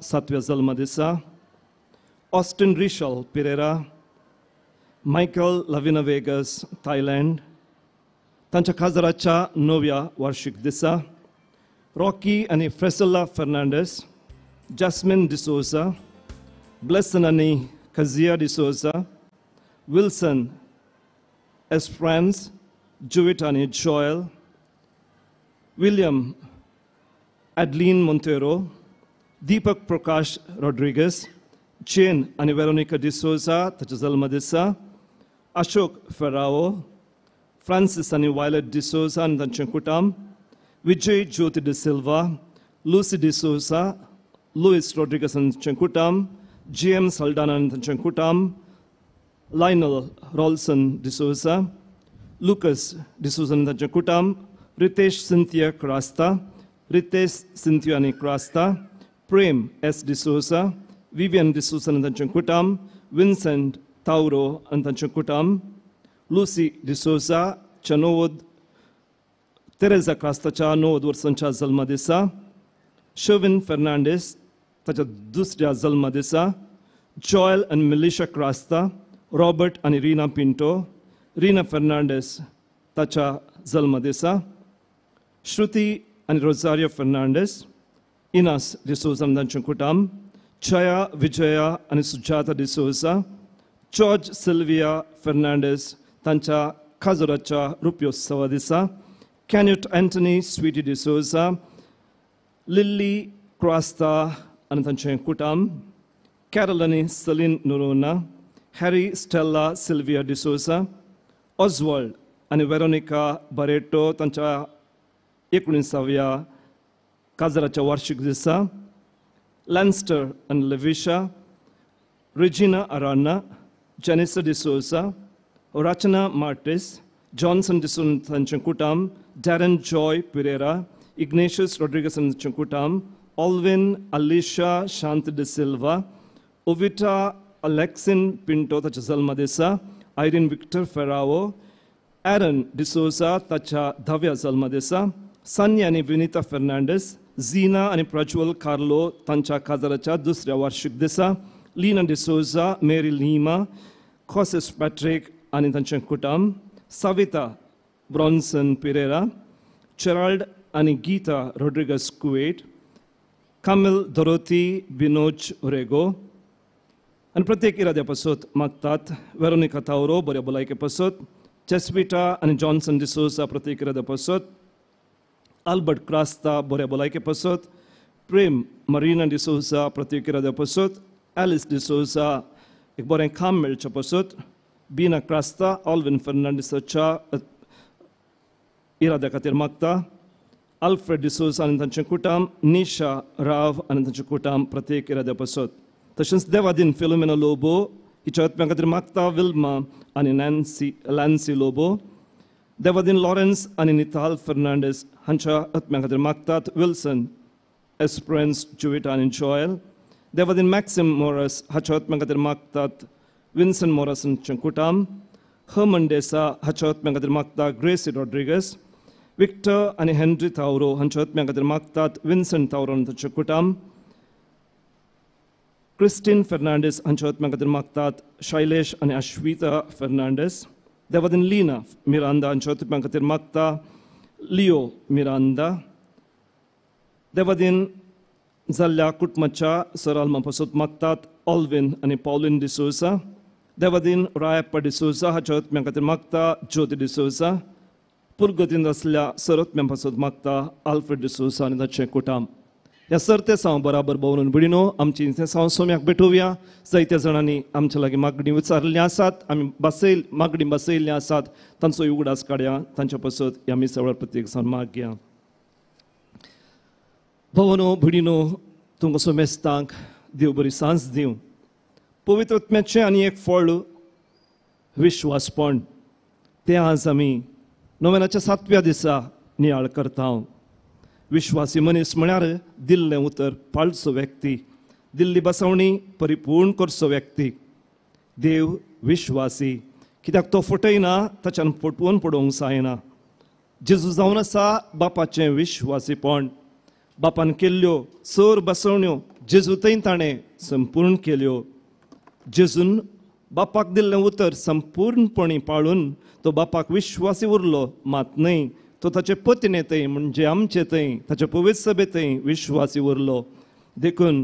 सातव्या जल्मदिसा, Austin Rishal Pereira, Michael Lavina Vegas Thailand तांच्या खाजराच्या णव्या वार्षिक दिसा, रॉकी आनी फ्रेसला फर्नांडीस, जॅस्मिन डिसोजा, ब्लेसन आनी कझिया डिसोजा, विल्सन एस्फ्रान्स, जुविट आनी जॉयल, विल्यम एडलीन मोंतेरो, दीपक प्रकाश रॉड्रिगस, जेन आनी वेरोनिका डिसोजा ताच्या जल्मदिसा, अशोक फेराओ, फ्रांसीस आनी वायलट डिसोजा आनी तांचें कुटुंब, विजय ज्योती डिसिल्वा, लुसी डिसोजा, लुईस रॉड्रिगस आनी तांचें कुटुंब, जी एम सल्डाना आनी तांचें कुटुंब, लायनल रॉल्सन डिसोजा, लुकस डिसोजा आनी तांचें कुटुंब, रितेश सिंथिया क्रास्ता, रितेश सिंथिया आनी क्रास्ता, प्रेम एस डिसोजा, विवियन डिसोजा आनी तांचें कुटुंब, विन्सेंट तावरो आनी तांचें कुटुंब, लुसी डिसोजा च्या 90 तेरेजा क्रास्ताच्या 90 वर्सांच्या जल्मदिसा, शर्विन फर्नांडीस ताच्या दुसऱ्या जल्मदिसा, जॉयल आनी मिलिशा क्रास्ता, रॉबर्ट आनी रीना पिंटो, रीना फर्नांडीस ताच्या जल्मदिसा, श्रुती आनी रोजारियो फर्नांडीस, इनास डिसोजा आनी तांचें कुटुंब, छया विजया आनी सुजाता डिसोजा, जॉर्ज सिल्विया फर्नांडीस तांच्या खाजोराच्या रुप्योत्सवा दिसा, कॅन्यूट अँटनी स्वीटी डिसोजा, लिल्ली क्रास्ता आनी तांचें कुटुंब, कॅरल आनी Celine Noronha, Harry Stella Sylvia D'Souza, Oswald आनी वेरोनिका बरेटो तांच्या 19व्या काजराच्या वार्षिक दिसा, लॅन्स्टर आनी लेविशा, रेजिना अराना, जेनिसा डिसोजा, रचना मार्टिस, जॉन्सन डिसोजा तांचें कुटुंब, डॅरन जॉय पिरेरा, इग्नेशियस रॉड्रिगस तांचें कुटुंब, ऑल्विन अलिशा शांत डिसिल्वा, ओविटा अलेक्सिन पिंटो ताच्या जल्मदिसा, आयरीन विक्टर फेरावो, एरन डिसोजा ताच्या 10व्या जल्मदिसा, सन्नी आनी विनिता फर्नांडीस, झीना आनी प्रज्वल कार्लो तांच्या काजाराच्या दुसऱ्या वार्षिक दिसा, लीना डिसोजा, मेरी लीमा, कॉसिस पॅट्रीक आनी तांचें कुटुंब, सविता ब्रॉन्सन पिरेरा, चेराल्ड आनी गीता रॉड्रिगस कुवेट, कामिल दोरोती बिनोज रेगो आनी प्रत्येक इराद्या पासत मागतात वेरोनिका तावरो बऱ्या भलायके पासत, चेस्विटा आनी जॉन्सन डिसोजा प्रत्येक इराद्या पासत, आल्बर्ट क्रास्ता बऱ्या भलायके पासत, प्रेम मरीना डिसोजा प्रत्येक इराद्या पासत, एलिस डिसोजा एक बरें काम मेळचे पासत, बीना क्रास्ता ऑल्विन फर्नांडीसाच्या इराद्या खातीर मागता, आल्फ्रेड डिसोजा आनी तांचें कुटुंब, निशा राव आनी तांचें कुटुंब प्रत्येक इराद्या पासत, तशेंच देवादीन फिलोमेना लोबो हिच्या आत्म्या खातीर मागता, विल्मा आनी नॅन्सी लॅन्सी लोबो, देवादीन लॉरेन्स आनी निताल फर्नांडीस हांच्या आत्म्या खातीर मागतात, विल्सन एस्प्रेन्स जुविटा आनी जॉयल, देवादीन मॅक्सिम मोरस हाच्या आत्म्या खातीर मागतात, विन्सन मोरस हांचें कुटुंब, हर्मन डेसा हाच्या आत्म्या खातीर मागता, ग्रेसी रॉड्रिगस, विक्टर आनी हेनरी तावरो हांच्या आत्म्या खातीर मागतात, विन्सन तावरो आनी तांचें कुटुंब, क्रिस्टीन फर्नांडीस हांच्या आत्म्या खातीर मागतात, शैलेश आनी अश्विता फर्नांडीस, देवादीन लीना मिरांदा हांच्या आत्म्या खातीर मागता, लिओ मिरांदा, देवादीन जाल्ल्या कुटुंबाच्या सरालमा पासत मागतात, ऑल्विन आनी पॉलिन डिसोजा, देवादीन रायप्पा डिसोजा हाच्या आत्म्या खातीर मागता, ज्योती डिसोजा, पुर्गतीन आसल्या सरत्म्या पासत मागता, आल्फ्रेड डिसोजा आनी ताचें कुटुंब. ह्या सरते साव बराबर भोंवून भयणीनो आमची साव सोम्याक भेटोवया. जायत्या जाणांनी आमच्या लागीं मागणी विचारिल्लीं आसात, आमी बसयल मागणी बसयल्लीं आसात, तांचो उगडास काडया, तांच्या पासत ह्या मिसावेळार प्रत्येक जाण मागया. भवनो भयणीनो, तुमकां सोमेस्तांक देव बरी सांज दिवं. पवित्र आत्म्याचें आनी एक फळ विश्वासपण, तें आज आमी नोव्हेंनाच्या 7व्या दिसा नियाळ करता. विश्वासी मनीस म्हळ्यार दिल्लें उतर पाळचो व्यक्ती, दिल्ली बसवणी परिपूर्ण करचो व्यक्ती. देव विश्वासी कित्याक तो फटयना, ताच्यान फटवून पडोवंक जायना. जेजू जावन आसा बापाचें विश्वासीपण. बापान केल्ल्यो चड बसवण्यो जेजू थंय ताणें संपूर्ण केल्यो. जेजून बापाक दिल्लें उतर संपूर्णपणी पाळून तो बापाक विश्वासी उरलो मात न्हय, तो ताचे पतीने थंय म्हणजे आमचे थंय ताचे पवित्र सभे थंय विश्वासी उरलो. देखून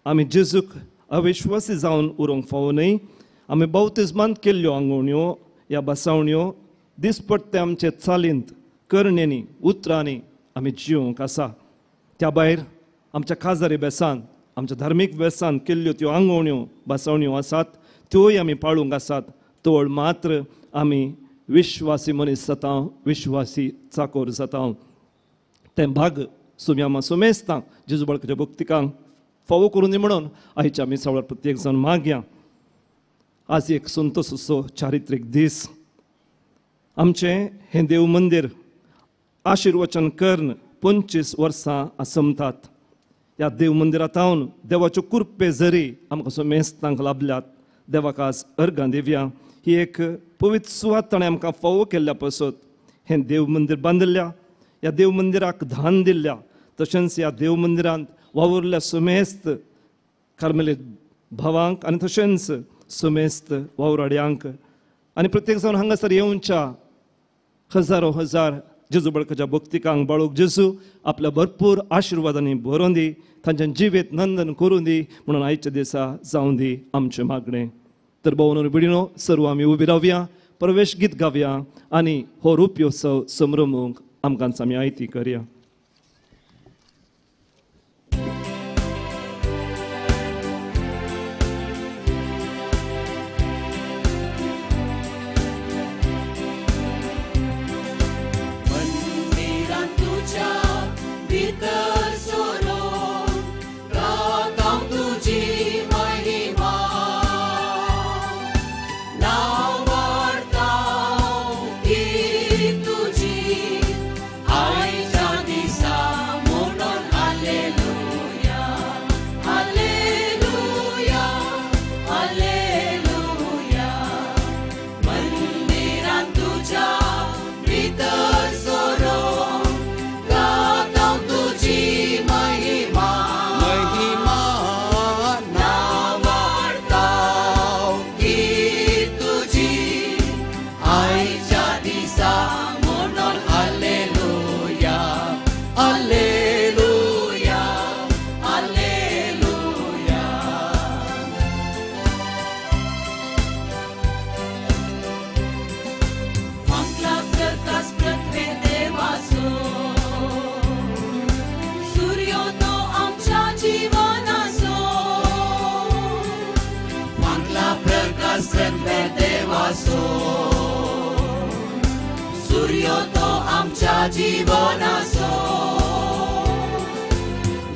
आमी जेजूक अविश्वासी जावन उरूंक फावो न्हय. आमी बावतिज्मांत केल्ल्यो आंगवण्यो ह्या बसावण्यो दिसपट्टे आमचे चालींत करणेनी उतरांनी आमी जिवंक आसा. त्या भायर आमच्या खाजरी बेसान आमच्या धार्मीक वेसान केल्ल्यो त्यो आंगवण्यो बसावण्यो आसात त्योय आमी पाळूंक आसात. तोळ मात्र आमी विश्वासी मनीस जाता, विश्वासी चाकोर जाता. तें भाग सुम्यामा सुमेस्तां जेजू बाळकाच्या भक्तिकांक फावो करून दी म्हणून आयच्या आमी सवळ्यार प्रत्येक जाण मागया. आज एक संतोषाचो चारित्रीक दीस. आमचें हें देव मंदीर आशिर्वचन करून 25 वर्सां आसमतात. ह्या देव मंदिरांत देवाच्यो कृपे जरी आमकां सुमेस्तांक लाभल्यात. देवाक आज अर्गां दिवया. ही एक पवित्र सुवात ताणें आमकां फावो केल्ल्या पासत हें देव मंदीर बांदिल्ल्या, ह्या देव मंदिराक धान दिल्ल्या, तशेंच ह्या देव मंदिरांत वावुरल्या सुमेस्त कार्मेलीत भावांक आनी तशेंच सुमेस्त वावराड्यांक आनी प्रत्येक जावन हांगासर येवच्या हजारो हजार जेजू बळकाच्या भक्तिकांक बाळूक जेजू आपल्या भरपूर आशिर्वादांनी भरोवन दी, तांच्या जिवीत नंदन करूं दी म्हणून आयच्या दिसा जावं दी आमचें मागणें. तर भोवनो भयणीनो सर्व आमी उबी रावया, प्रवेश गीत गावया आनी हो रुप्योत्सव संभ्रमूंक आमकां आमी आयती करया. जीवनासो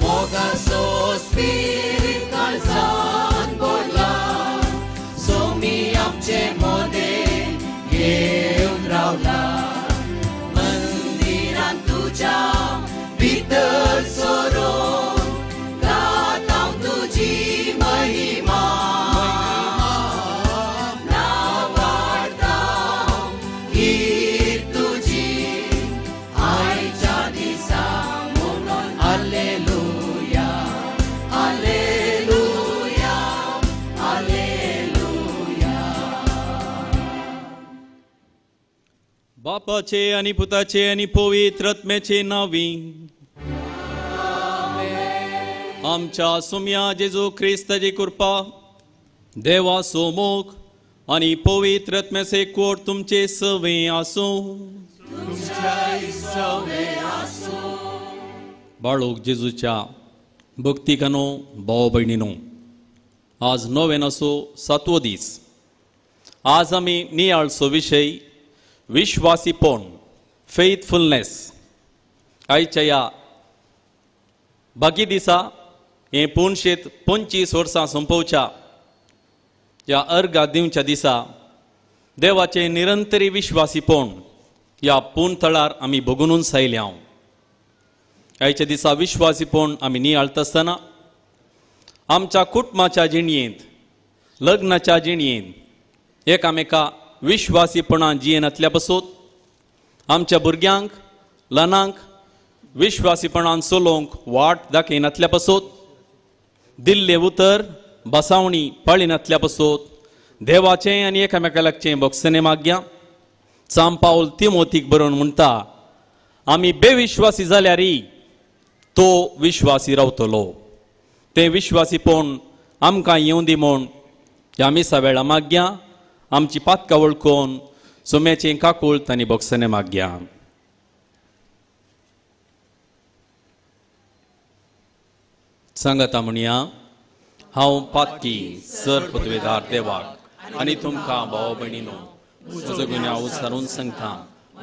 मोगासो स्पिरीत काळजान भरला, सोमी आमचे मोदें येवन रावला. मंदिरान तुज्या भितर सरोन गाता तुजी महिमा, बापाचे आनी पुताचे आनी पवित्र आत्म्याचे नांवी आमच्या सुम्या जेजू क्रिस्ताची कृपा, देवाचो मोग आनी पवित्र आत्म्याचे कोट तुमचे सवे आसूं. बाळूक जेजूच्या भक्तिकानो भाव भयणीनो, आज नोवेनाचो सातवो दीस. आज आमी नियाळचो विशय विश्वासीपण, फेथफुलनेस. आयच्या ह्या बाकी दिसा हें पुणशेत 25 वर्सां सोंपोवच्या ह्या अर्घा दिवच्या दिसा देवाचें निरंतरी विश्वासीपण ह्या पूण थळार आमी भोगूनच आयल्या. आयच्या दिसा विश्वासीपण आमी नियाळता आसतना आमच्या कुटुंबाच्या जिणयेंत, लग्नाच्या जिणयेंत एकामेका विश्वासीपणान जियेनातल्या पसून आमच्या भुरग्यांक, ल्हानांक विश्वासीपणान चलोवंक वाट दाखयनातल्या पासत, दिल्लें उतर बसावणी पाळिनातल्या पासत देवाचें आनी एकामेका लागचें भोगसणें मागया. सांत पावल तिमोथीक बरोवन म्हणटा, आमी बेविश्वासी जाल्यारय तो विश्वासी रावतलो. तें विश्वासीपण आमकां येवं दी म्हूण ह्या मिसा वेळा मागया. आमची पातकां वळखून सुम्याचें काकूळत आनी भोगसणें मागया. सांगाता म्हणया, हांव पातकी सर पदवेदार देवाक आनी तुमकां भाव भयणीनो म्हजो गुन्यांव सारून सांगता,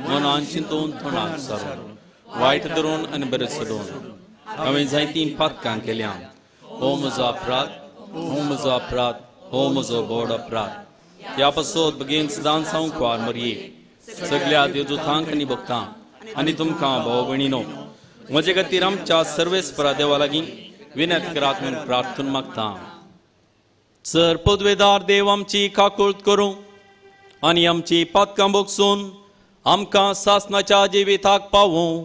मनान चिंतून तोंडान सारून वायट धरून आनी बरें सोडून हांवें जायतीं पातकां केल्या. हो म्हजो अपराध, हो म्हजो अपराध, हो म्हजो व्हड अपराध. ह्या पासत बेगीन सदांच हांव कुवार मरये सगल्या देवदूतांक आनी भक्तांक आनी तुमकां भाव भयणीनो म्हजे खातीर आमच्या सर्वेस्परा देवा लागीं विनंती करात म्हूण प्रार्थना मागता. सर पदवेदार देव आमची काकूळत करूं आनी आमची पातकां भोगसून आमकां सासनाच्या जिविताक पावूं.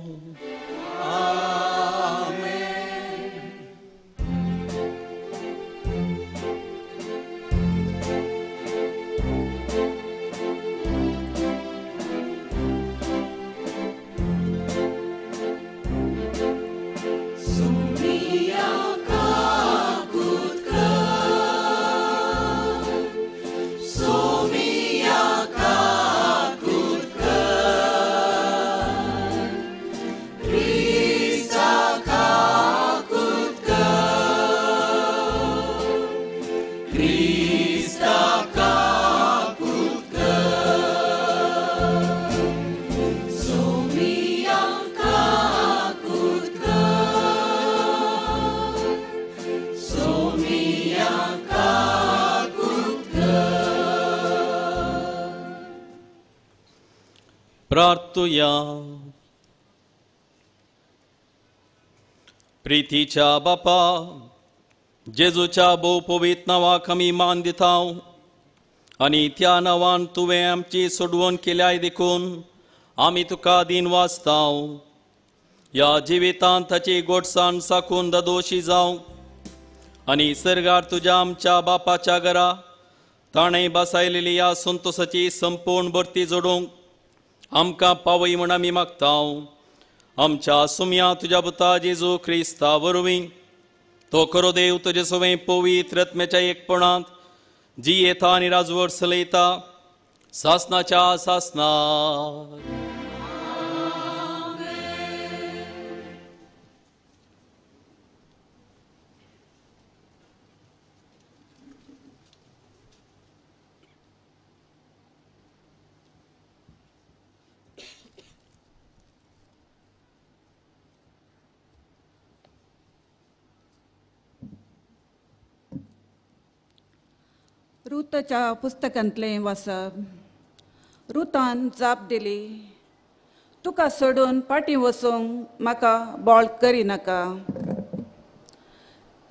प्रार्थुया. प्रितीच्या बापा, जेजूच्या भोव पवित्र नांवाक आमी मान दिता आनी त्या नांवान तुवें आमची सोडवण केल्याय देखून आमी तुका दीन वाचता. ह्या जिवितांत ताची गोडसाण साकून ददोशी जावं आनी सर्गार तुज्या आमच्या बापाच्या घरा ताणें बसायलेली ह्या संतोसाची संपूर्ण भरती जोडूंक आमकां पावय म्हूण आमी मागता. आमच्या सुम्या तुज्या पुता जेजू क्रिस्ता वरवीं तो खरो देव तुजे सवें पवित्र आत्म्याच्या एकपणांत जी येता आनी राजवट चलयता सासनाच्या सासना. रुताच्या पुस्तकांतलें वाचप. रुतान जाप दिली, तुका सोडून फाटीं वचूंक म्हाका बोळ करिनाका.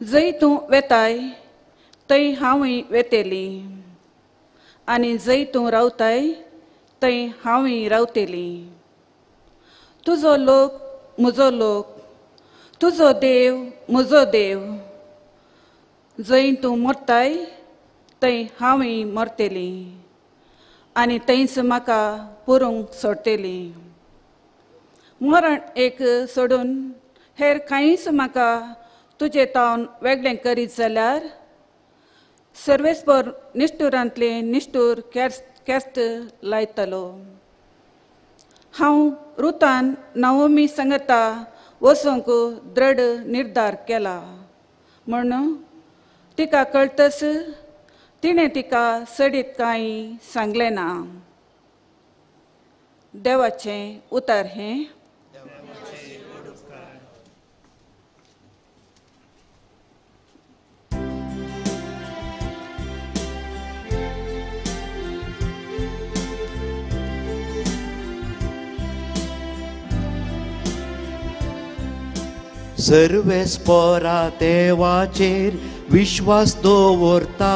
जंय तूं वेताय थंय हांवूय वेतेली आनी जंय तूं रावताय थंय हांवूय रावतेली. तुजो लोक म्हजो लोक, तुजो देव म्हजो देव. जंय तूं मरताय थंय हांवूय मरतेली आनी थंयच म्हाका पुरूंक सोडटेली. मरण एक सोडून हेर कांयच म्हाका तुजे तावन वेगळें करीत जाल्यार सर्वेस्पर निश्ठुरांतले निश्ठूर कॅस्ट लायतलो. हांव रुतान नवमी सांगता वचूंक दृढ निर्धार केला म्हूण तिका कळतच तिणें तिका सडीत कांय सांगलें ना. देवाचें उतर हें. सर्वेस्परा देवाचेर विश्वास दवरता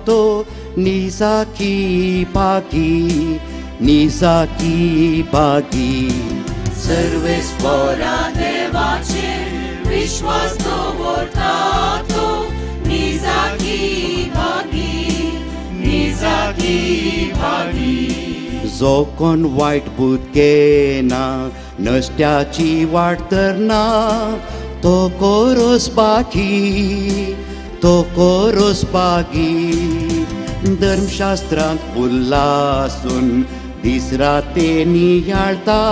तो निजाकी भागी, निजाकी भागी. सर्वेस्परा देवाचेर देवाचेर विश्वास दवरता तो निजाकी भागी, निजाकी भागी. जो कोण वायट बूत घेना, नश्ट्याची वाट धरना, तो कोरोस बागी, तो कोरोस बागी. धर्मशास्त्रांत उल्लासून दीस राते नियाळता,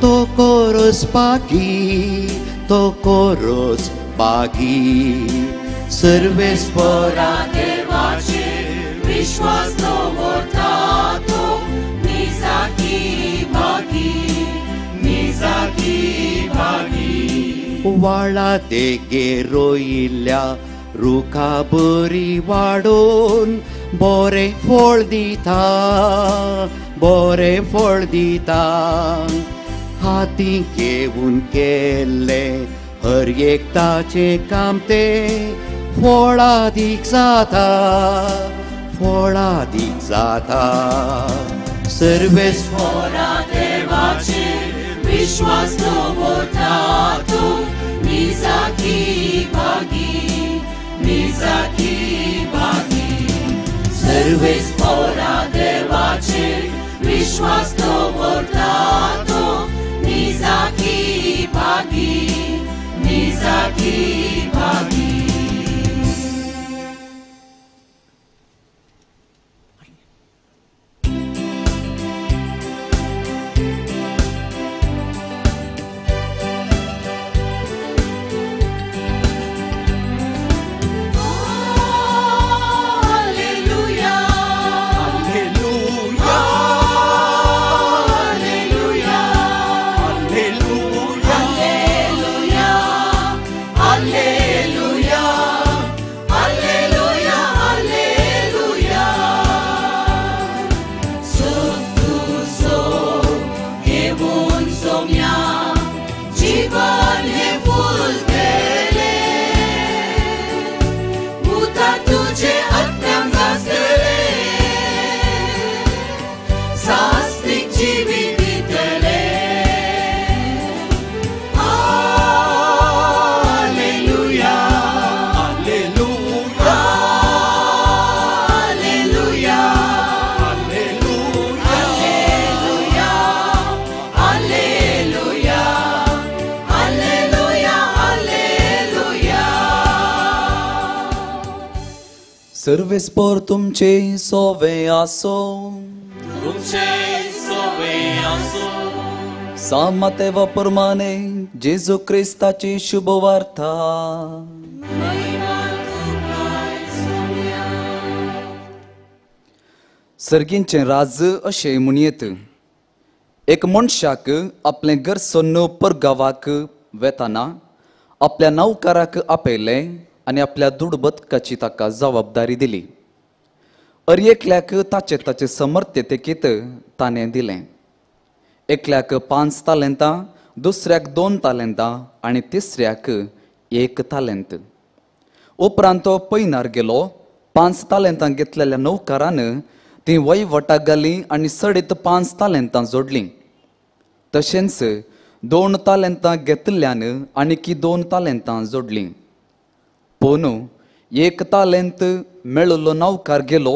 तो कोरोस बागी, तो कोरोस बागी. सर्वेस्परा देवाचेर विश्वास दवरता तो निजाकी भागी, निजाकी भागी. वाळा देगेर रोयिल्ल्या रुखा बरी वाडोवन बोरें फळ दिता, बोरें फळ दिता. हाती घेवन केल्लें हर एक ताचें काम तें फळादीक जाता, फळादीक जाता. सर्वेस्परा देवाचेर विश्वास दवरता तो निजाकी भागी, निजाकी भागी. सर्वेस्परा देवाचेर विश्वास दवरता तो निजाकी भागी, निजाकी भागी. सर्वेस्पर तुमचे सोवे आसो, तुमचे सोवे आसो. सामतेवा प्रमाणे जेजू क्रिस्ताची शुभवार्ता. सर्गींचें राज अशें म्हणयेत, एक मनशाक आपलें घर सोडून परगांवाक वेताना आपल्या नवकाराक आपयलें आनी आपल्या दुडबदकाची ताका जबाबदारी दिली. अर एकल्याक ताचे ताचे समर्थ्य तेकीत ताणें दिलें. एकल्याक 5 तालेंतां, दुसऱ्याक 2 तालेंतां आनी तिसऱ्याक 1 तालेंत. उपरांत तो पैनार गेलो. 5 तालेंतां घेतलेल्या नौकारान ती वयवटाक घाली आनी सडीत 5 तालेंतां जोडलीं. तशेंच 2 तालेंतां घेतल्यान आनीकी 2 तालेंतां जोडलीं. पूण 1 तालेंत मेळिल्लो नौकार गेलो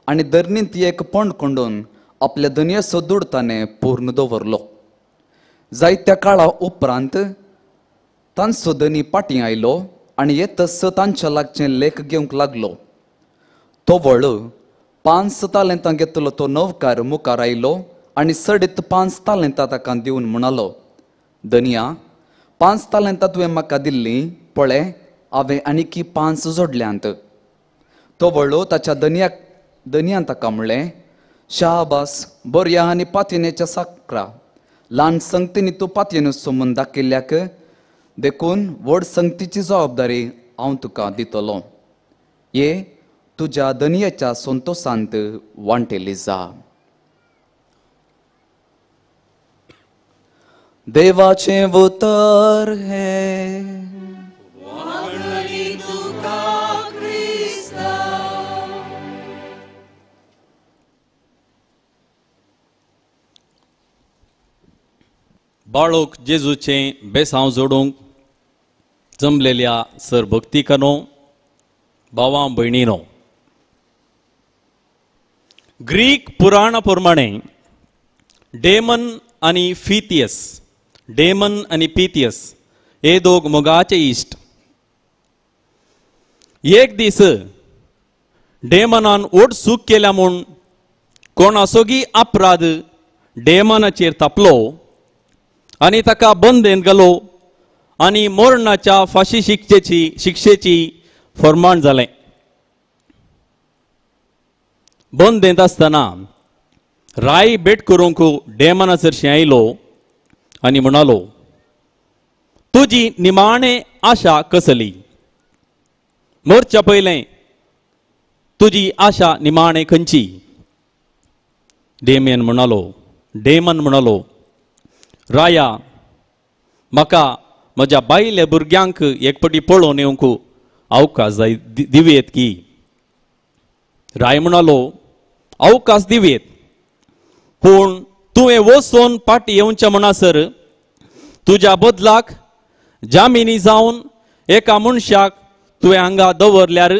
आनी धरणींत एक पण कोंडून आपल्या धनयाचो दुड ताणें पूर्ण दवरलो. जायत्या काळा उपरांत तांचो धनी पाटीं आयलो आनी येतच तांच्या लागचें लेख घेवंक लागलो. तो वळ 5 तालेंतां घेतलो तो नवकार मुखार आयलो आनी सडीत 5 तालेंतां ताका दिवन म्हणालो, धनया 5 तालेंतां तुवें म्हाका दिल्लीं, पळय हांवें आनीकी 5 जोडल्यांत. तो वळो ताच्या धनयान ताका म्हणलें, शाबास, बऱ्या आनी पातयेच्या साकरा, ल्हान संगतींनी तूं पातयेन सोमून दाखयल्ल्याक देखून व्हड संगतीची जबाबदारी हांव तुका दितलो. ये तुज्या धनयाच्या संतोशांत वांटेली जा. देवाचें उतर हें. बाळोक जेजूचें बेसांव जोडूंक जमलेल्या सर भक्तिकानो, भावां भयणीनो, ग्रीक पुराणा प्रमाणे डेमन आनी फिथियस, डेमन आनी पिथियस हे दोग मोगाचे इश्ट. एक दीस डेमनान ओट चूक केल्या म्हूण कोणासोगी अपराध डेमनाचेर तापलो आनी ताका बंदेंत घालो आनी मरणाच्या फाशी शिक्षेची फर्माण जालें. बंदेंत आसतना राय भेट करूंक डेमना सरशी आयलो आनी म्हणालो, तुजी निमाणे आशा कसली? मरच्या पयलें तुजी आशा निमाणे खंयची? डेमन म्हणालो, राया, म्हाका म्हज्या बायले भुरग्यांक एक पटी पळोवन येवंक अवकाश जाय दिवयेत की? राय म्हणालो, अवकाश दिवयेत, पूण तुवें वचून फाटीं येवचें म्हणसर तुज्या बदलाक जामिनी जावन एका मनशाक तुवें हांगा दवरल्यार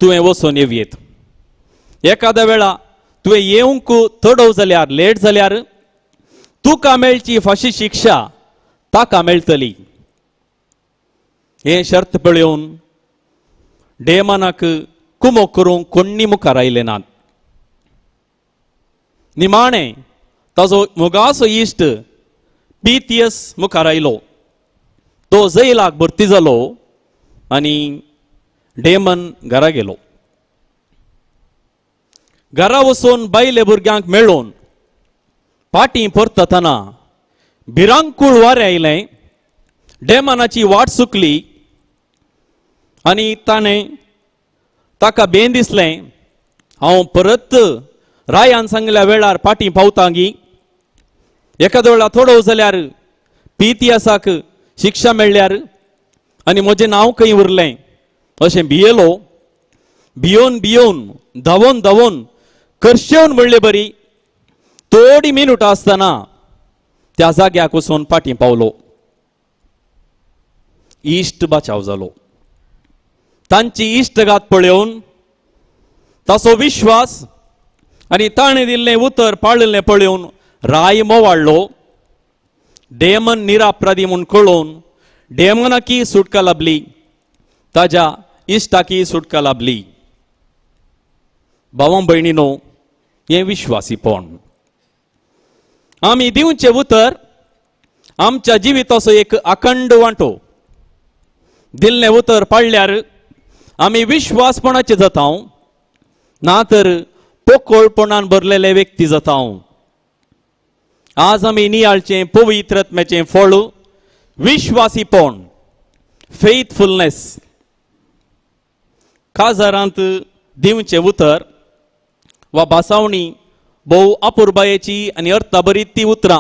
तुवें वचून येवयेत. एखाद्या वेळा तुवें येवंक थोडो जाल्यार, लेट जाल्यार तुका मेळची फाशी शिक्षा ताका मेळटली. हें शर्त पळोवन डेमनाक कुमो करूंक कोण्णी मुखार आयले नात. निमाणें ताजो मोगाचो इश्ट पिथियस मुखार आयलो. तो जैलाक भरती जालो आनी डेमन घरा गेलो. घरा वचून बायले भुरग्यांक मेळोवन फाटीं परततना भिरांकूळ वारें आयलें. डेमनाची वाट चुकली आनी ताणें ताका बेन दिसलें, हांव परत रायान सांगल्या वेळार फाटीं पावता गी? एखाद्या वेळार थोडो जाल्यार पिथियसाक शिक्षा मेळ्ळ्यार आनी म्हजें नांव खंय उरलें अशें भियेलो. भियोन भियोन धांवोन धांवोन करशेवन म्हणले बरी थोडी मिनुटां आसतना त्या जाग्याक वचून फाटीं पावलो. इश्ट बचाव जालो. तांची इश्टगात पळोवन ताचो विश्वास आनी ताणें दिल्लें उतर पाळिल्लें पळोवन राय मोवाडलो. डेमन निरापराधी म्हूण कळोवन डेमनाकी सुटका लाबली, ताज्या इश्टाकी सुटका लाबली. भावां भयणीनो, हें विश्वासीपण. आमी दिवचें उतर आमच्या जिविताचो एक अखंड वांटो. दिल्लें उतर पाळल्यार आमी विश्वासपणाचे जाता, ना तर पोकळपणान भरलेले व्यक्ती जाता. आज आमी नियाळचें पवित्र आत्म्याचें फळ विश्वासीपण, फेथफुलनेस. काजारांत दिवचें उतर वा भासावणी भोव अपुरबायेची आनी अर्थाभरीत ती उतरां.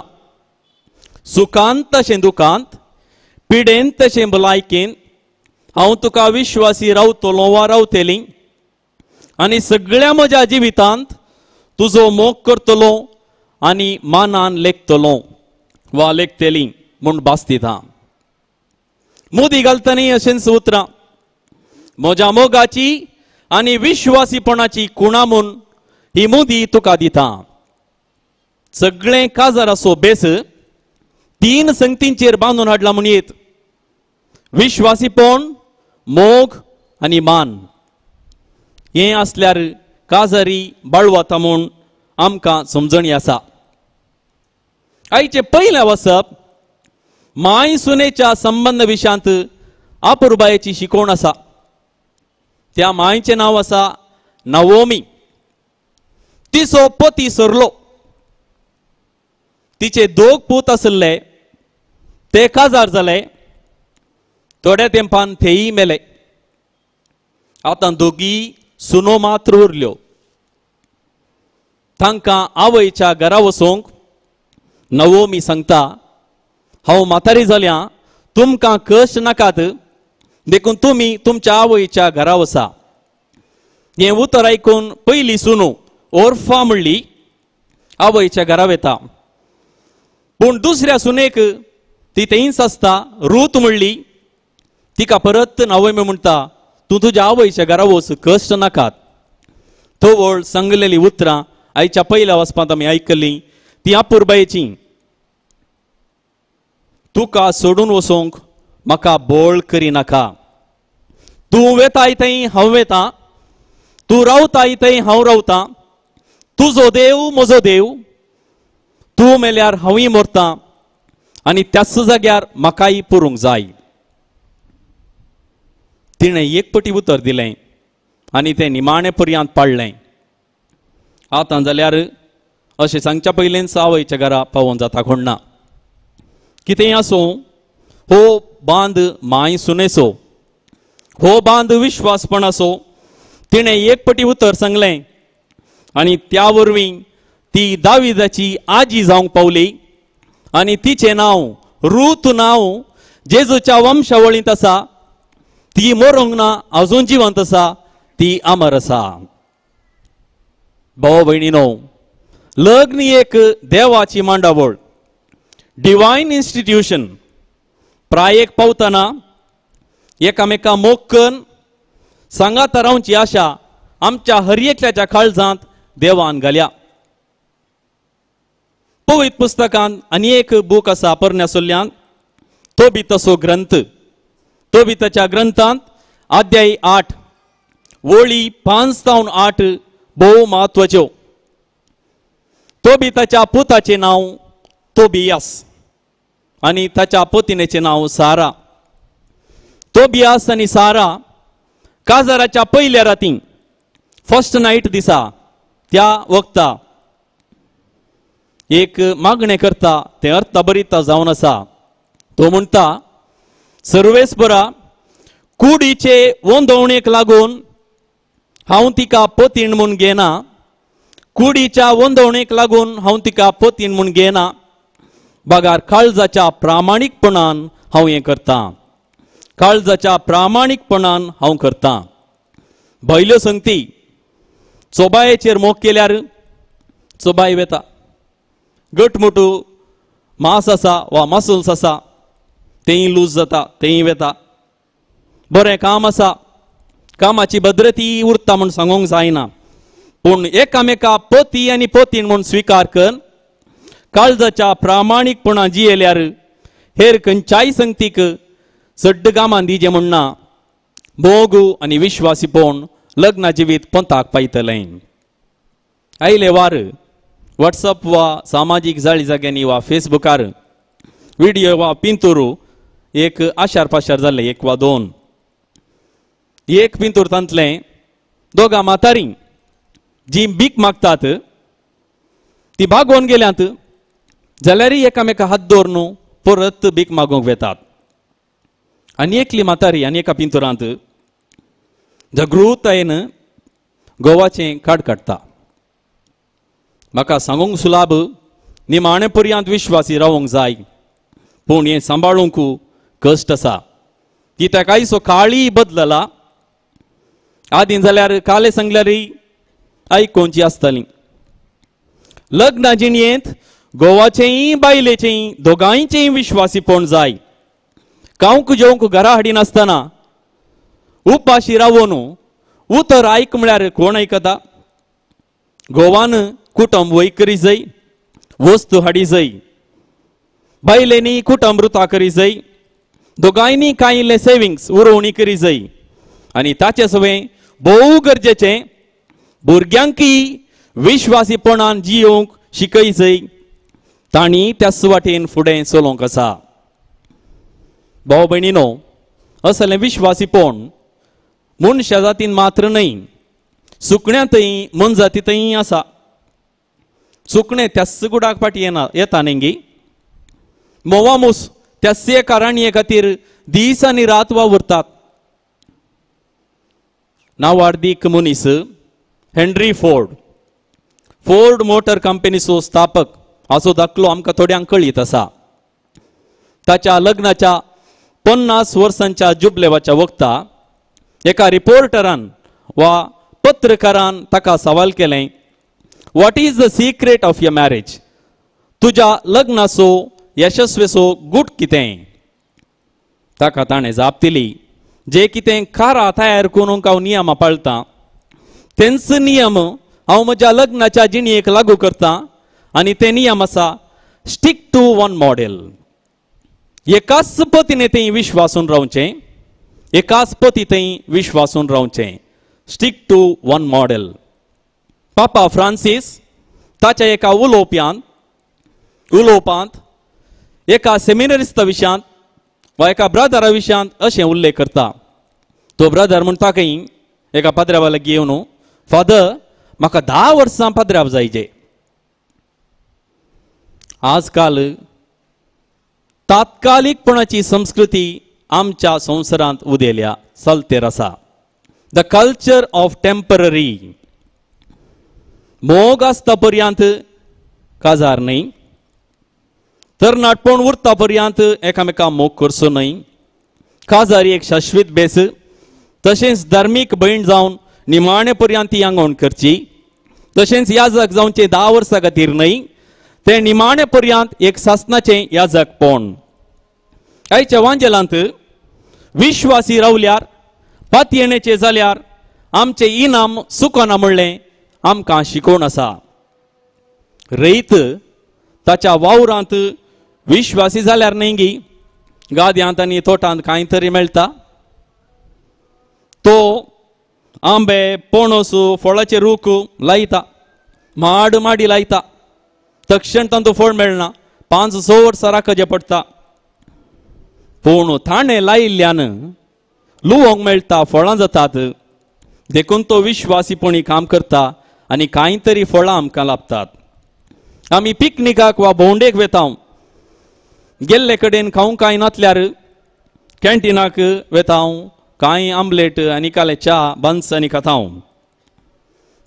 सुखांत तशें दुखांत, पिडेंत तशें भलायकेंत हांव तुका विश्वासी रावतलो वा रावतली आनी सगळ्या म्हज्या जिवितांत तुजो मोग करतलो आनी मानान लेखतलो वा लेखतली म्हूण भास दिता. मोदी घालतनी अशेंच उतरां, म्हज्या मोगाची आनी विश्वासीपणाची कुणा म्हूण ही मोदी तुका दिता. सगळें काजाराचो बेस तीन संगतींचेर बांदून हाडला म्हूण येत, विश्वासीपण, मोग आनी मान. हें आसल्यार काजारी बाळवाता म्हूण आमकां समजणी आसा. आयचें पयलें वसप माय सुनेच्या संबंद विशयांत अपुरबायेची शिकवण आसा. त्या मायचें नांव आसा नवोमी. तिचो पती सरलो. तिचे दोग पूत आशिल्ले, ते काजार जाले. थोड्या तेंपान तेय मेले. आतां दोगी सुनो मात्र उरल्यो. तांकां आवयच्या घरा वचूंक नवोमी सांगता, हांव म्हातारी जाल्या, तुमकां कश्ट नाकात, देखून तुमी तुमच्या आवयच्या घरा वचा. हें उतर आयकून पयली सुनू ओर्फा म्हणली आवयच्या घरा वता. पूण दुसऱ्या सुनेक ती तेंच आसता रूत म्हणली तिका परत नावोमी म्हणटा तूं तुज्या आवयच्या घरा वच, कश्ट नाकात. तवळ सांगलेली उतरां आयच्या पयल्या वचपांत आमी आयकली ती अपुरबायेची. तुका सोडून वचूंक म्हाका बोळ करिनाका, तूं वेताय थंय हांव वेता, तूं रावताय थंय हांव रावतां, तुजो देव म्हजो देव, तूं मेल्यार हांवूय मरतां आनी त्याच जाग्यार म्हाकाय पुरूंक जाय. तिणें एक पटी उतर दिलें आनी तें निमाणें पर्यंत पाळ्ळें. आतां जाल्यार अशें सांगच्या पयलींच आवयच्या घरा पावोवन जाता कोण ना. कितेंय आसूं, हो बांद माय सुनेचो, हो बांद विश्वासपणाचो. तिणें एक पटी उतर सांगलें आनी त्या वरवीं ती दाविदाची आजी जावंक पावली आनी तिचें नांव रूत नांव जेजूच्या वंशावळींत आसा. ती मरूंक ना, अजून जिवंत आसा, ती अमर आसा. भाव भयणीनो, लग्न एक देवाची मांडावळ, डिवायन इन्स्टिट्यूशन. प्रायेक पावतना एकामेका मोग करून सांगाता रावची आशा आमच्या हर एकल्याच्या काळजांत देवान घाल्या. पवित्र पुस्तकांत आनी एक बूक आसा परण्या सोल्यांत, तो बी तसो ग्रंथ. तो बी ताच्या ग्रंथांत अध्याय 8 वळी 5 जावन 8 भोव म्हत्वाच्यो. तो बी ताच्या पुताचें नांव तोबियास आनी ताच्या पतिनेचें नांव सारा. तोबियास आनी सारा काजाराच्या पयल्या राती, फर्स्ट नायट दिसा, त्या वक्ता एक मागणें करता, तें अर्थभरीत जावन आसा. तो म्हणटा, सर्वेस्परा, कुडीचे वंदवणेक लागून हांव तिका पतीण म्हूण घेना, कुडीच्या वंदवणेक लागून हांव तिका पतीण म्हूण घेना, बगार काळजाच्या प्रामाणीकपणान हांव हें करतां, काळजाच्या प्रामाणीकपणान हांव करतां. भयल्यो संगती चोबायेचेर मोग केल्यार चोबाय वेता, गटमुटू मांस आसा वा मसल्स आसा तेंय लूज जाता, तेंय वेता. बरें काम आसा, कामाची भद्रती उरता म्हूण सांगूंक जायना, पूण एकामेका पती आनी पतीण म्हूण स्विकार कर काळजाच्या प्रामाणीकपणान जियेल्यार हेर खंयच्याय संगतीक सड्ड कामान दिजें म्हूण ना. मोग आनी विश्वासीपण लग्न जिवीत पंथाक पायतलें. आयले वार वॉट्सअप वा सामाजीक जाळी जाग्यांनी वा फेसबुकार व्हिडियो वा पिंतूर एक आशार पाशार जाल्ले, एक वा दोन. एक पिंतूर तांतलें दोगां म्हातारी जी भीक मागतात ती भागोवन गेल्यांत जाल्यारय एकामेका हात दवरून परत भीक मागूंक वेतात. आनी एकली म्हातारी आनी एका पिंतुरांत जागृतायेन गोवाचें काड काडटा. म्हाका सांगूंक सुलाभ, निमाणे पर्यंत विश्वासी रावंक जाय, पूण हें सांबाळूंक कश्ट आसा. ती ताकायसो काळी बदलला. आदीं जाल्यार काले सांगल्यारय आयकोवची आसताली. लग्न जिणयेंत गोवाचेंय बायलेचेंय दोगांयचेंय विश्वासीपण जाय. खावंक जेवंक घरा हाडिनासतना उपाशी रावून उतर आयक म्हळ्यार कोण आयकता? गोवान कुटुंब वय करी जाय, वस्तू हाडी जाय, बायलेंनी कुटुंब रुता करी जाय, दोगांयनी कांय इल्लें सेविंग्स उरोवणी करी जाय. आनी ताचे सवें भोव गरजेचें भुरग्यांकय विश्वासीपणान जियोवंक शिकय जाय, तांणी त्या सुवातेन फुडें चलोवंक आसा. भाव भयणीनो, असलें विश्वासीपण मनशा जातीन मात्र न्हय, सुकण्यांतय मनजातींतय आसा. सुकणें त्याच गुडाक फाटी येना येता न्ही गी. मोवामूस त्याच एका राणये खातीर दीस आनी रात वावुरतात. नावार्दीक मनीस हेनरी फोर्ड, फोर्ड मोटर कंपनीचो स्थापक हाचो दाखलो आमकां थोड्यांक कळीत आसा. ताच्या लग्नाच्या 50 वर्सांच्या जुबलेवाच्या वक्ता एका रिपोर्टरान वा पत्रकारान ताका सवाल केलें, what is the secret of your marriage? तुज्या लग्नाचो यशस्वेचो गूट कितें? ताका ताणें जाप दिली, जे कितें कारा तयार करूंक हांव नियमां पाळटां तेंच नियम हांव म्हज्या लग्नाच्या जिणेक लागू करतां आनी ते नियम आसा स्टीक टू वन मॉडेल. एकाच पतीने थंय विश्वासून रावचें, एकाच पती थंय विश्वासून रावचें, स्टीक टू वन मॉडेल. पापा फ्रांसीस ताच्या एका उलोवपांत एका सेमिनरिस्ता विशयांत वा एका ब्रदरा विशयांत अशें उल्लेख करता. तो ब्रदर म्हणटा खंय एका पाद्र्यावा लागीं येवन, फादर म्हाका 10 वर्सां पाद्र्याव जायचे. आजकाल तात्कालीकपणाची संस्कृती आमच्या संवसारांत उदेल्या, चलतेर आसा. The culture of temporary. मोग आसता पर्यंत काजार न्हय, तरणाटपण उरता पर्यंत एकामेका मोग करचो न्हय. काजार एक शाश्वीत बेस, तशेंच धार्मीक भयण जावन निमाणे पर्यंत ती आंगवण करची, तशेंच याजक जावचें 10 वर्सां खातीर न्हय, तें निमाणे पर्यंत एक सासनाचें याजकपण. आयच्या वांजेलांत विश्वासी रावल्यार पातयेणेचें जाल्यार आमचें इनाम चुकना म्हणलें आमकां शिकोवन आसा. रयत ताच्या वावरांत विश्वासी जाल्यार न्हय गी गाद्यांत आनी तोटांत कांय तरी मेळटा. तो आंबे पणस फळाचे रूख लायता, माड माडी लायता, तक्षण तांतूं फळ मेळना, 5-6 वर्सां राखचें पडटा. पूण ताणें लायिल्ल्यान लुवोंक मेळटा, फळां जातात, देखून तो विश्वासीपणी काम करता आनी कांय तरी फळां आमकां लाभतात. आमी पिकनिकाक वा भोंवडेक वेता, गेल्ले कडेन खावंक कांय नातल्यार कॅन्टिनाक वेता, कांय आमलेट आनी काले च्या बन्स आनी खाता.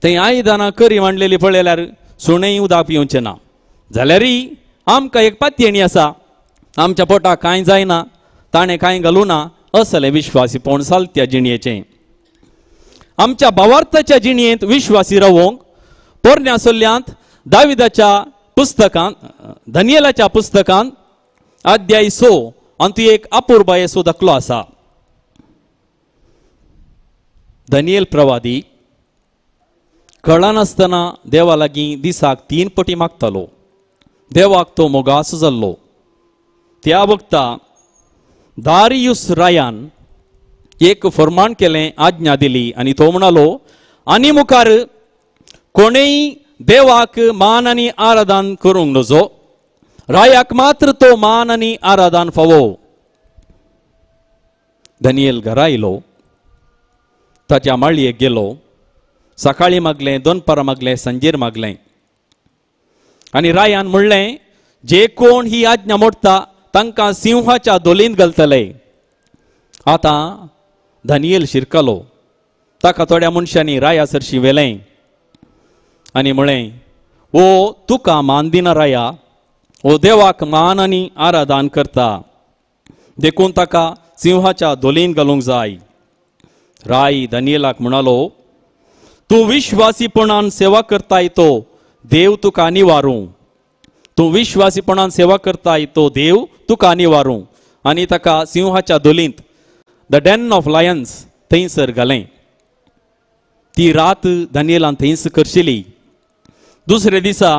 थंय आयदनां करी मांडलेली पळयल्यार सुणें उदक पिवचें ना. जाल्यारय आमकां एक पातयेणी आसा, आमच्या पोटाक कांय जायना, ताणें कांय घालूं ना, असलें विश्वासीपण सालत्या जिणयेचें. आमच्या भावार्थाच्या जिणयेंत विश्वासी रावोंक पोरण्या सल्ल्यांत दाविदाच्या पुस्तकांत, दानियेलाच्या पुस्तकांत अध्याय 6 आनी एक अपुरबायेचो दाखलो आसा. दानियेल प्रवादी कळनासतना देवा लागीं दिसाक 3 पटी मागतालो. देवाक तो मोगासो जाल्लो. त्या वक्ता दारियूस रायान एक फरमान केलें, आज्ञा दिली आनी तो म्हणालो, आनी मुखार कोणेय देवाक मान आनी आराधन करूंक नजो, रायाक मात्र तो मान आनी आराधन फावो. दानियेल घरा आयलो, ताच्या माळयेक गेलो, सकाळीं मागलें, दनपारां मागलें, सांजेर मागलें आनी रायान म्हणलें, जे कोण ही आज्ञा मोडटा तांकां सिंहाच्या दोलींत घालतले. आतां दानियेल शिरकलो. ताका थोड्या मनशांनी राया सरशी व्हेलें आनी म्हळें, ओ तुका मान दिना राया, ओ देवाक मान आनी आराधन करता, देखून ताका सिंहाच्या दोलींत घालूंक जाय. राय दानियेलाक म्हणालो, तूं विश्वासीपणान सेवा करताय तो देव तुका निवारूं, तूं विश्वासीपणान सेवा करताय तो देव तुका निवारूं. आनी ताका सिंहाच्या दोलींत, the Den of Lions, थंयसर घालें. ती रात दानियेलान थंयच करशिली. दुसरे दिसा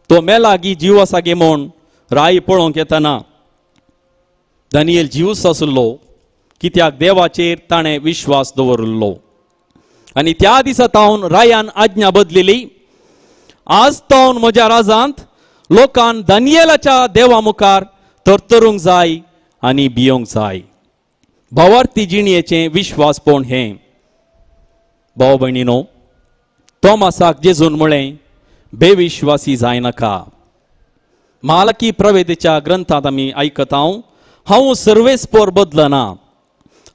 तो मेलागी जीव आसा गे म्हूण राय पळोवंक येताना दानियेल जीवच आसलो, कित्याक देवाचेर ताणें विश्वास दवरिल्लो. आनी त्या दिसा तावन रायान आज्ञा बदलिली, आज तावन म्हज्या राजांत लोकान दानियेलाच्या देवा मुखार तरतरूंक जाय आनी भियोंक जाय. भावार्थी जिणयेचें विश्वासपण हें. भाव भयणीनो, तोमासाक जेजून म्हळें, बेविश्वासी जायनाका. मालकी प्रवेदेच्या ग्रंथांत आमी आयकता, हांव सर्वेस्पोर बदलना,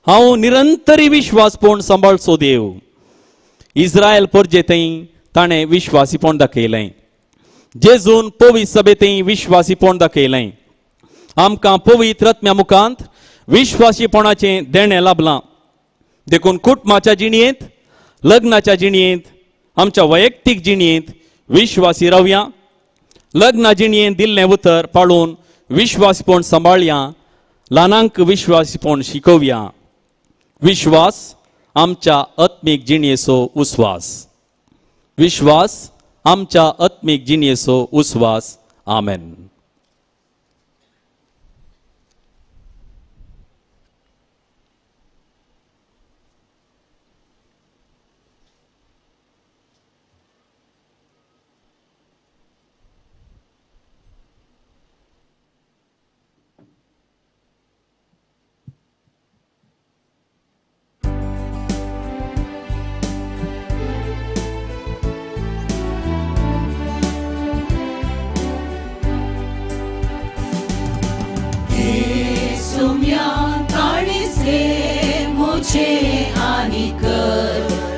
हांव निरंतरी विश्वासपण सांबाळचो देव. इस्रायल परजे थंय ताणें विश्वासीपण दाखयलें, जेजून पवित्र सभेंतय विश्वासीपण दाखयलें. आमकां पवित्र आत्म्या मुखांत विश्वासीपणाचें देणें लाभलां. देखून कुटुंबाच्या जिणयेंत, लग्नाच्या जिणयेंत, आमच्या वैयक्तीक जिणयेंत विश्वासी रावया. लग्ना जिणयेन दिल्लें उतर पाळून विश्वासपण सांबाळया, ल्हानांक विश्वासपण शिकोवया. विश्वास आमच्या आत्मीक जिणयेचो उस्वास. विश्वास आमच्या आत्मीक जिणयेचो उस्वास. आमेन.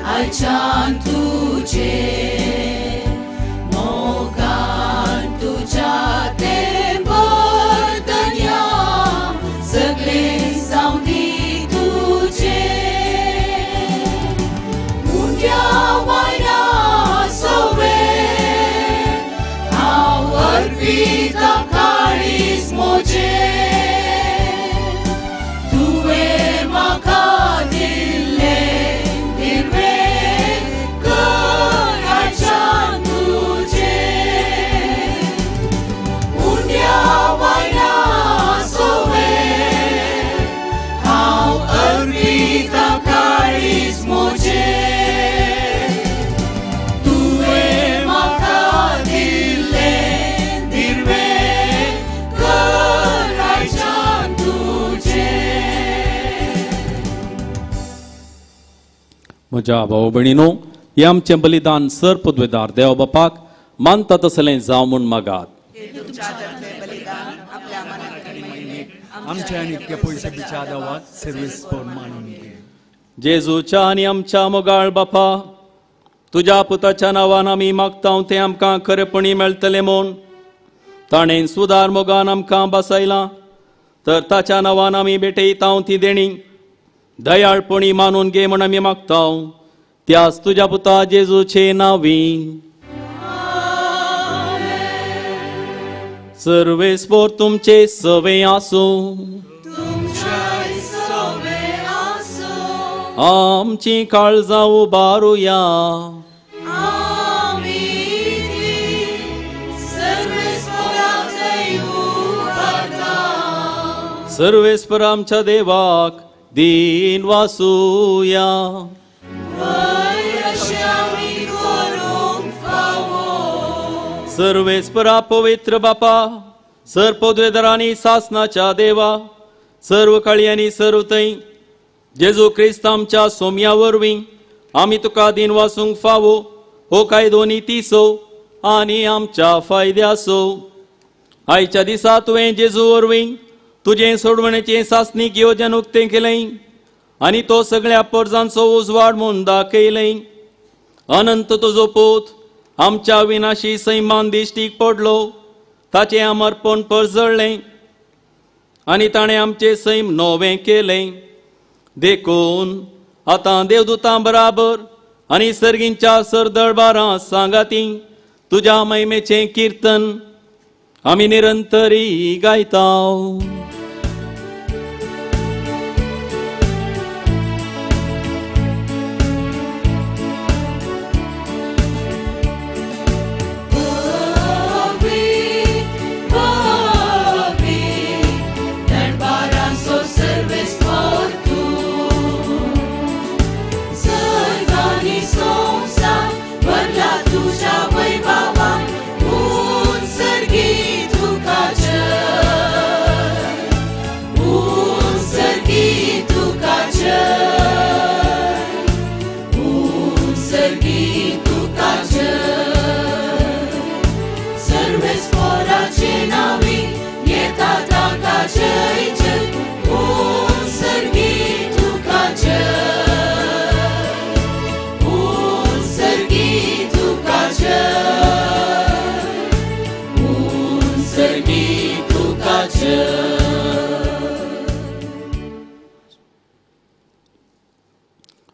आयच्यान तुजे मोगान तुज्या तेंबर दर्या सगळें जावं दी तुजें उंड्या वयल्या सवें हांव अर्पिता काळीज म्हजें तुवें म्हाका दिल्लें दिर्वें म्हज्या भाव भयणीनो, हें आमचें बलिदान सर पदवेदार देव बापाक मानता तसलें जावं म्हूण मागात. जेजूच्या आनी आमच्या मोगाळ बापा, तुज्या पुताच्या नांवान आमी मागता तें आमकां खरेपणी मेळटलें म्हूण. ताणें सुदार मोगान आमकां बसयलां, तर ताच्या नांवान आमी भेटयता ती देणी दयाळपणी मानून घे म्हूण आमी मागता, त्याच तुज्या पुता जेजूचे नांवी. सर्वेस्पोर तुमचे सवे आसूं, आमची काळजां उबारुया. सर्वेस्पर आमच्या देवाक दीन वासूया. सर्वेस्परा पवित्र बापा, सर पदवेदारांनी सासनाच्या देवा, सर्व काळी आनी सर्व थंय जेजू क्रिस्त आमच्या सोम्या वरवीं आमी तुका दीन वासूंक फावो हो कायदो नितीचो आनी आमच्या फायद्याचो. आयच्या दिसा तुवें जेजू वरवीं तुजें सोडवणेचें सासणीक योजन उक्तें केलें आनी तो सगळ्या पोरजांचो उजवाड म्हूण दाखयलें. अनंत तुजो पूत आमच्या विनाशी सैमान दिश्टीक पडलो, ताचें अमरपण परजळ्ळें आनी ताणें आमचें सैम नवें केलें. देखून आतां देवदूतां बराबर आनी सर्गींच्या सरदळबारां सांगाती तुज्या महिमेचें किर्तन आमी निरंतरी गायता.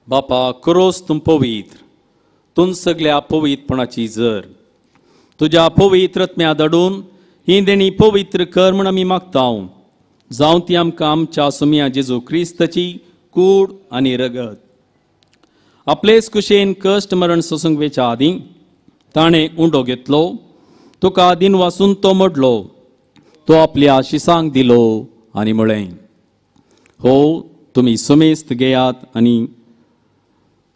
बापा, क्रोस तूं पवित्र, तूं सगल्या पवित्रपणाची जर, तुज्या पवित्र आत्म्या धाडून ही देणी पवित्र कर म्हूण आमी मागता. जावं ती आमकां आमच्या सोम्या जेजू क्रिस्ताची कूड आनी रगत. आपलेच कुशेन कश्ट मरण सोसूंक वेच्या आदीं ताणें उंडो घेतलो, तुका दिन वासून तो मोडलो, तो आपल्या शिसांक दिलो आनी म्हळें, हो तुमी सुमेस्त घेयात आनी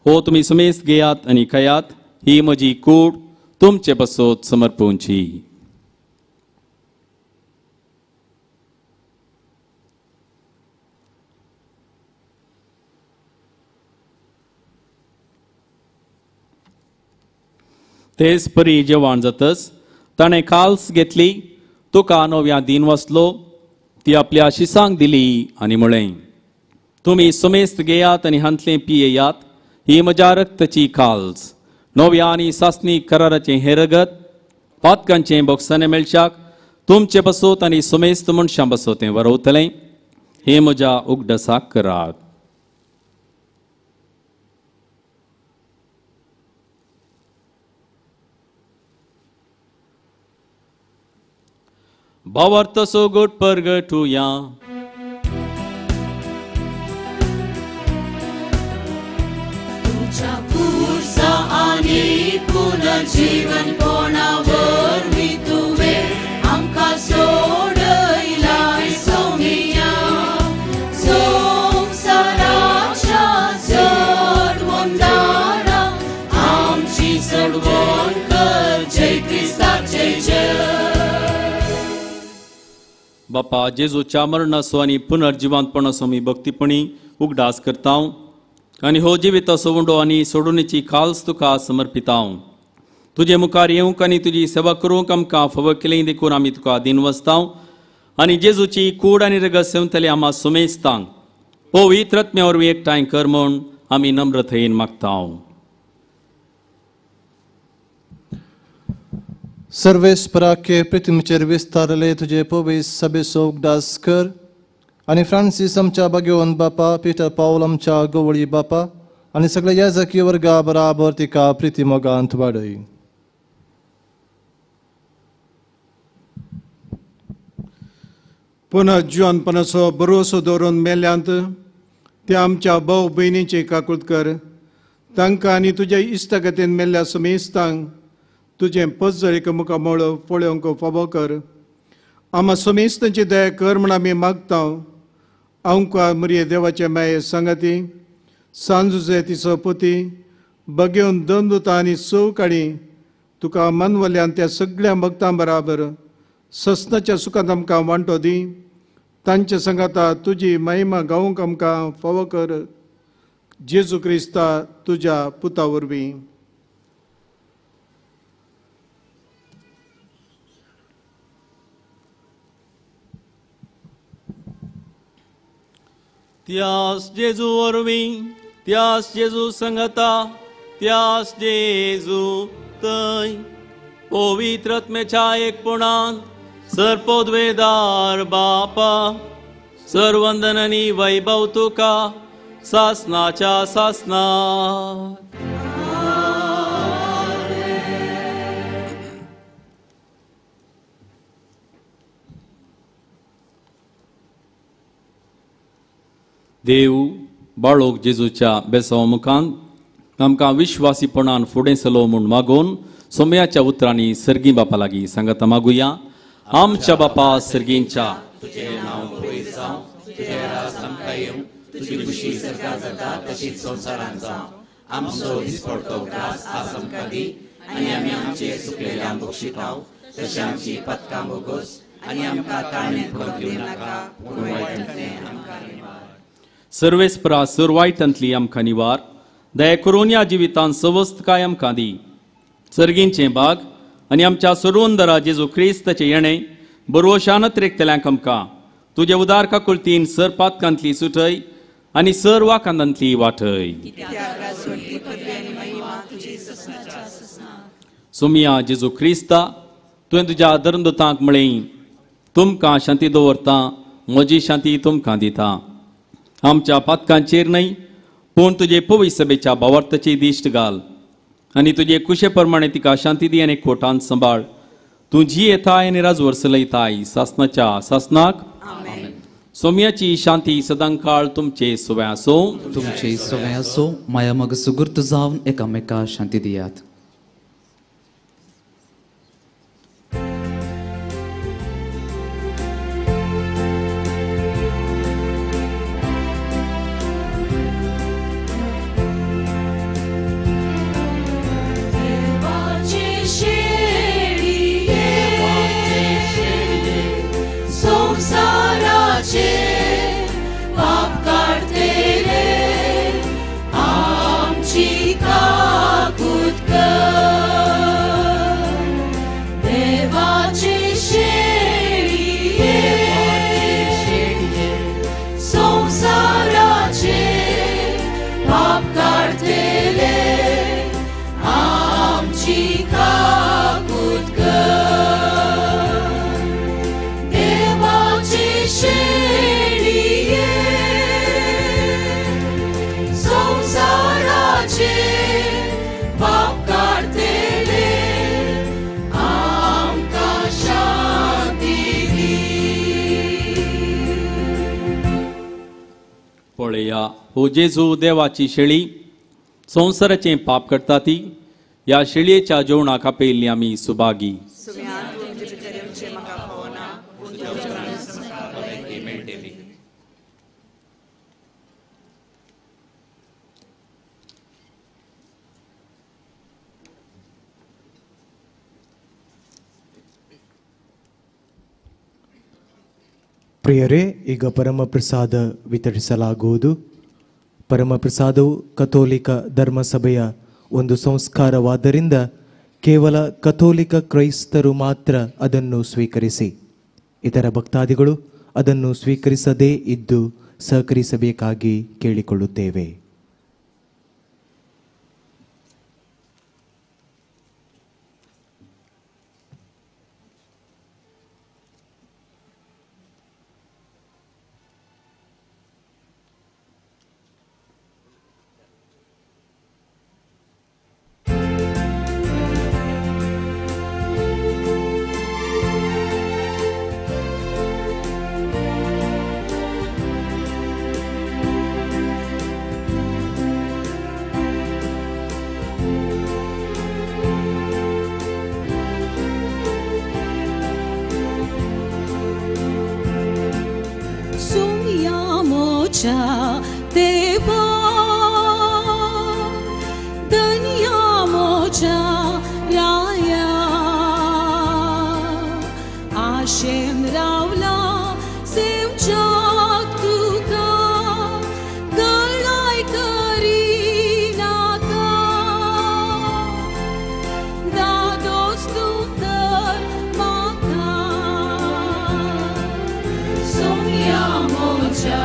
हो तुमी सुमेस्त घेयात आनी खायात, ही म्हजी कूड तुमचे पासत समर्पूंची. तेच परी जेवण जातच ताणें काल्स घेतली, तुका नव्या दिन वाचलो, ती आपल्या शिसांक दिली आनी म्हळें, तुमी सुमेस्त घेयात आनी हांतलें पियेयात, ही म्हज्या रक्ताची काल्स, नव्या आनी सासणी कराराचें हें रगत, पातकांचें बोगसाणें मेळच्याक तुमचे बसोत आनी सुमेस्त मनशां बसोत तें वरवतलें, हें म्हज्या उगडसाक करात. भावार्थ सोगोट परगटुया. तुझ्या पुरसा आनी पुनर्जीवन कोणा वरवीं तुवें आमकां सोडयलाय सोमिया, संवसाराच्या चडवणदारा आमची चडवण कर, जय क्रिस्ताक जय जय. बापा जेजूच्या मरणाचो आनी पुनर्जिवंतपणाचो आमी भक्तीपणी उगडास करता आनी हो जिविताचो उंडो आनी सोडूनेची खाल्स तुका समर्पिता. तुजे मुखार येवंक आनी तुजी सेवा करूंक आमकां फावो केली देखून आमी तुका दिन वसता आनी जेजूची कूड आनी रगत सेवतले आमा सुमेस्तांक पवित्र आत्म्या वरवीं एकठांय कर म्हूण आमी नम्रतायेन मागता. सर्वेस्पराके प्रितीमचेर विस्तारले तुजे पवित्र सभेचो उगडास कर आनी फ्रांसीस आमच्या भाग्यवंत बापा, पिटर पावल आमच्या गवळी बापा आनी सगळ्या याजकी वर्गा बराबर तिका प्रिती मोगांत वाडय. पुनः जिवनपणाचो भरवसो दवरून मेल्यांत त्या आमच्या भाव भयणीची काकूत कर, तांकां आनी तुज्या इश्टागतीन मेल्ल्या समेस्तांक तुजें पजळीक मुखार पळोवंक फावो कर. आमा समेस्तांची दया कर म्हूण आमी मागता. आमकां मुरये देवाचे माये सांगाती सांजुजे तिचो पोती बगेवन दंदुता आनी चवकाडी तुका मनवल्यान त्या सगळ्या भक्तां बराबर ससनाच्या सुखांत आमकां वांटो दी. तांचे सांगाता तुजी महिमा गावंक आमकां फावो कर, जेजू क्रिस्ता तुज्या पुता वरवीं. त्यास जेजू वरवीं, त्यास जेजू संगता, त्यास जेजू थंय पवित्र आत्म्याच्या एकपणान सर्पोद्वेदार बापा सर्वंदन आनी वैभव तुका सासनाच्या सासनात. देव बाळोक जेजूच्या बेसांव मुखान आमकां विश्वासीपणान फुडें सलो म्हूण मागून सोम्याच्या उतरांनी सर्गी बापा लागीं सांगता मागुया. आमच्या बापा सर्गींच्या, तुजें नांव पवित्र जावं, तुजें राज आमकां येवं, तुजी खुशी सरकार जाता तशीच संवसारांत जावं. आमचो दिसपडतो ग्रास आज आमकां दी आनी आमी आमचे चुकलेल्यांक बक्षिताव तशें आमची पथकां बोगोस आनी आमकां ताळणेंत पडूंक दिवं नाका, पूण वायटांतलें आमकां निवार. सर्वेस्परा सर वायटांतली आमकां निवार, दया करून ह्या जिवितान सवस्तकाय आमकां दी. सर्गींचें बाग आनी आमच्या सोडवंदरा जेजू क्रिस्ताचें येणें बरवशानत रेखतल्यांक आमकां तुजे उदार काकुळतीन सर पातकांतली सुटय आनी सर वाकांतांतली वाटय. सोमिया जेजू क्रिस्ता, तुवें तुज्या धर्मदूतांक म्हळें, तुमकां शांती दवरता, म्हजी शांती तुमकां दिता. आमच्या पातकांचेर न्हय पूण तुजे पवित्र सभेच्या भावार्थाची दिश्ट घाल आनी तुजे कुशे प्रमाणे तिका शांती दी आनी कोटान सांबाळ. तूं जियेताय आनी राजवर चलयताय सासनाच्या सासनाक. सोम्याची शांती सदांकाळ तुमचे सुवें आसूं. तुमचे सुवें आसूं. माया मग सुगूर्त जावन एकामेका शांती दियात. पाप काडटले आमची काकूत कर. देवाचे शेळये संवसाराचे पाप काडटले आमची काकूत कर. देवाचे शेळये संवसाराचे पाप काडटले आमकां शांती दी. पळया हो जेजू देवाची शेळी, संवसाराचें पाप करता ती. ह्या शेळयेच्या जेवणाक आपयिल्ली आमी सुभागी. ಪ್ರಿಯರೇ, ಈಗ ಪರಮಪ್ರಸಾದ ವಿತರಿಸಲಾಗುವುದು. ಪರಮಪ್ರಸಾದವು ಕಥೋಲಿಕ ಧರ್ಮಸಭೆಯ ಒಂದು ಸಂಸ್ಕಾರವಾದ್ದರಿಂದ ಕೇವಲ ಕಥೋಲಿಕ ಕ್ರೈಸ್ತರು ಮಾತ್ರ ಅದನ್ನು ಸ್ವೀಕರಿಸಿ, ಇತರ ಭಕ್ತಾದಿಗಳು ಅದನ್ನು ಸ್ವೀಕರಿಸದೇ ಇದ್ದು ಸಹಕರಿಸಬೇಕಾಗಿ ಕೇಳಿಕೊಳ್ಳುತ್ತೇವೆ. देवा दनिया मोजा राया आशेन रावला सेवच्याक तुका गळाय करिनाका दादोस तूं तर म्हाका सोम्या मोजा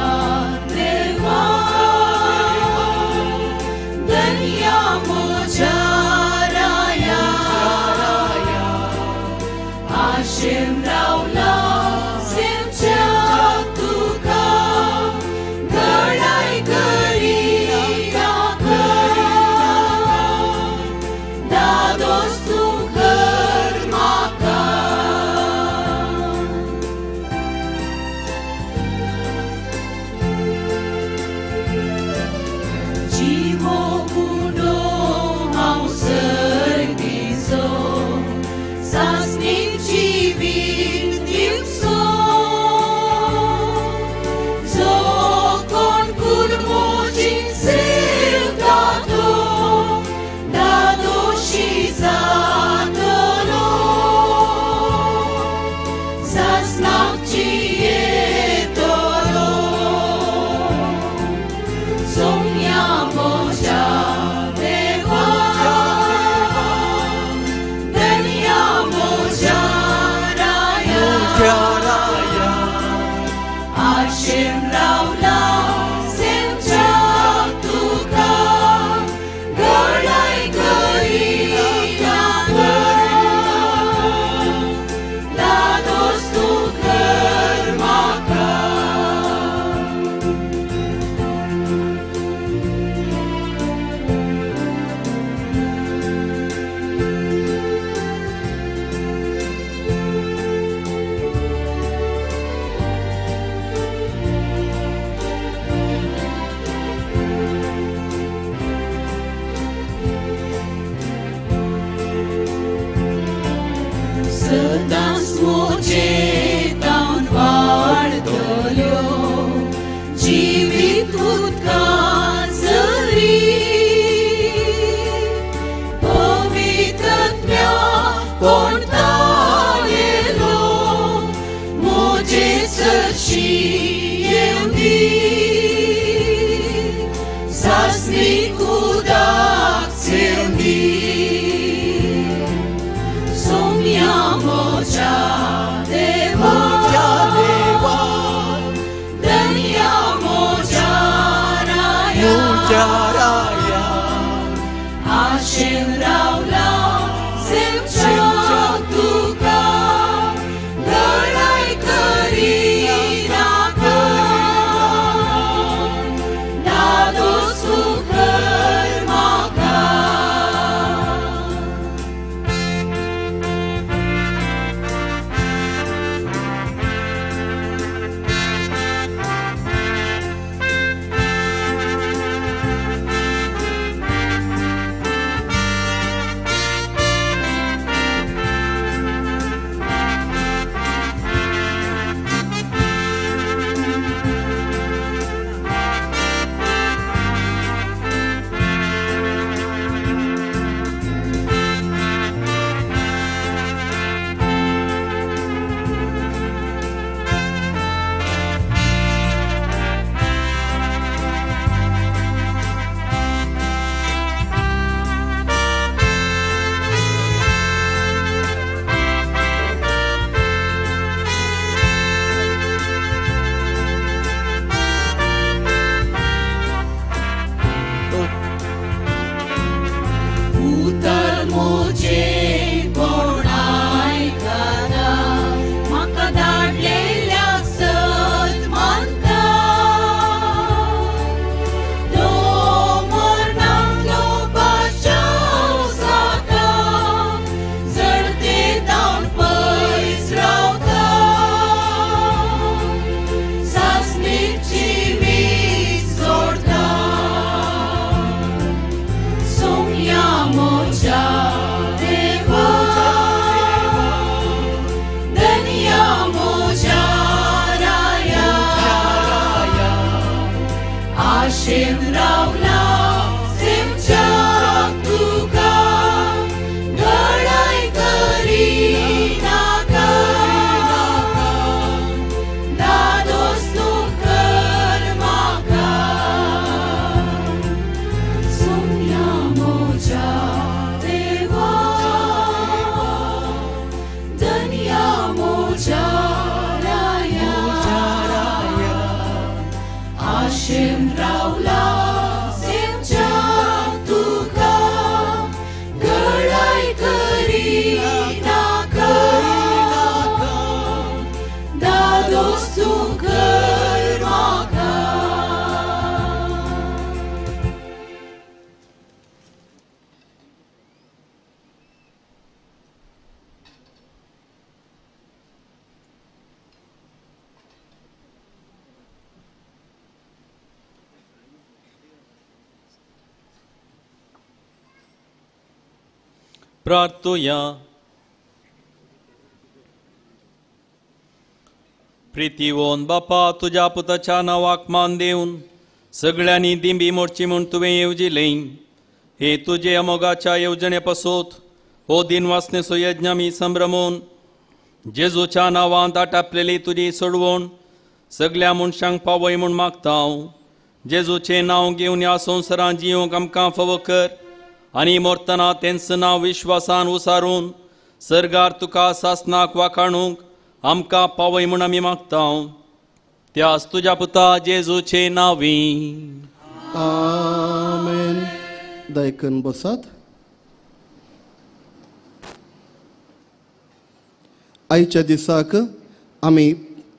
मोजे तावन वाडतल्यो जिवीत उदकां सरी पवित्रत्म्या कोण ताळेलो मोजे सरशी येवंदी सासणीक उदक सेवंदी सोम्या मोज्या देवा धन्या मोज्या राया आशेन रावला सेवच्या तुका गळाय करिनाका दादोस तूं कर म्हाका. उतर मोजे कोण आयकना म्हाका धाडलेल्या सत मानता तो मरणांतलो बचाव जाता जळते तावन पयस रावता सासणीक जिवीत जोडता सोम्या मोज्या देवा धन्या मोज्या राया आशेन रावला सेवच्या तुका गळाय करिनाका दादोस तूं कर म्हाका सोम्या मोज्या देवा धन्या मोज्या राया आशेन रावला सेवच्या तुका गळाय करिनाका दादोस तूं कर म्हाका. प्रार्थुया. प्रितीवोन बापा तुज्या पुताच्या नांवाक मान दिवन सगळ्यांनी दिंबी मोडची म्हूण तुवें येवजिलें. हे तुजे अमोगाच्या येवजणे पासत हो दिनवासनेचो यज्ञ आमी संभ्रमून जेजूच्या नांवांत आटापलेली तुजी सोडवण सगळ्या मनशांक पावय म्हूण मागता हांव. जेजूचें नांव घेवन ह्या संवसारांत जिवंक आमकां फावो कर आनी मरतना तेंच नांव विश्वासान उसारून सर्गार तुका सासनाक वाखाणूंक आमकां पावय म्हूण आमी मागता. त्यास तुज्या पुता जेजूचे नांवी आमेन. दायकन बसात. आयच्या दिसाक आमी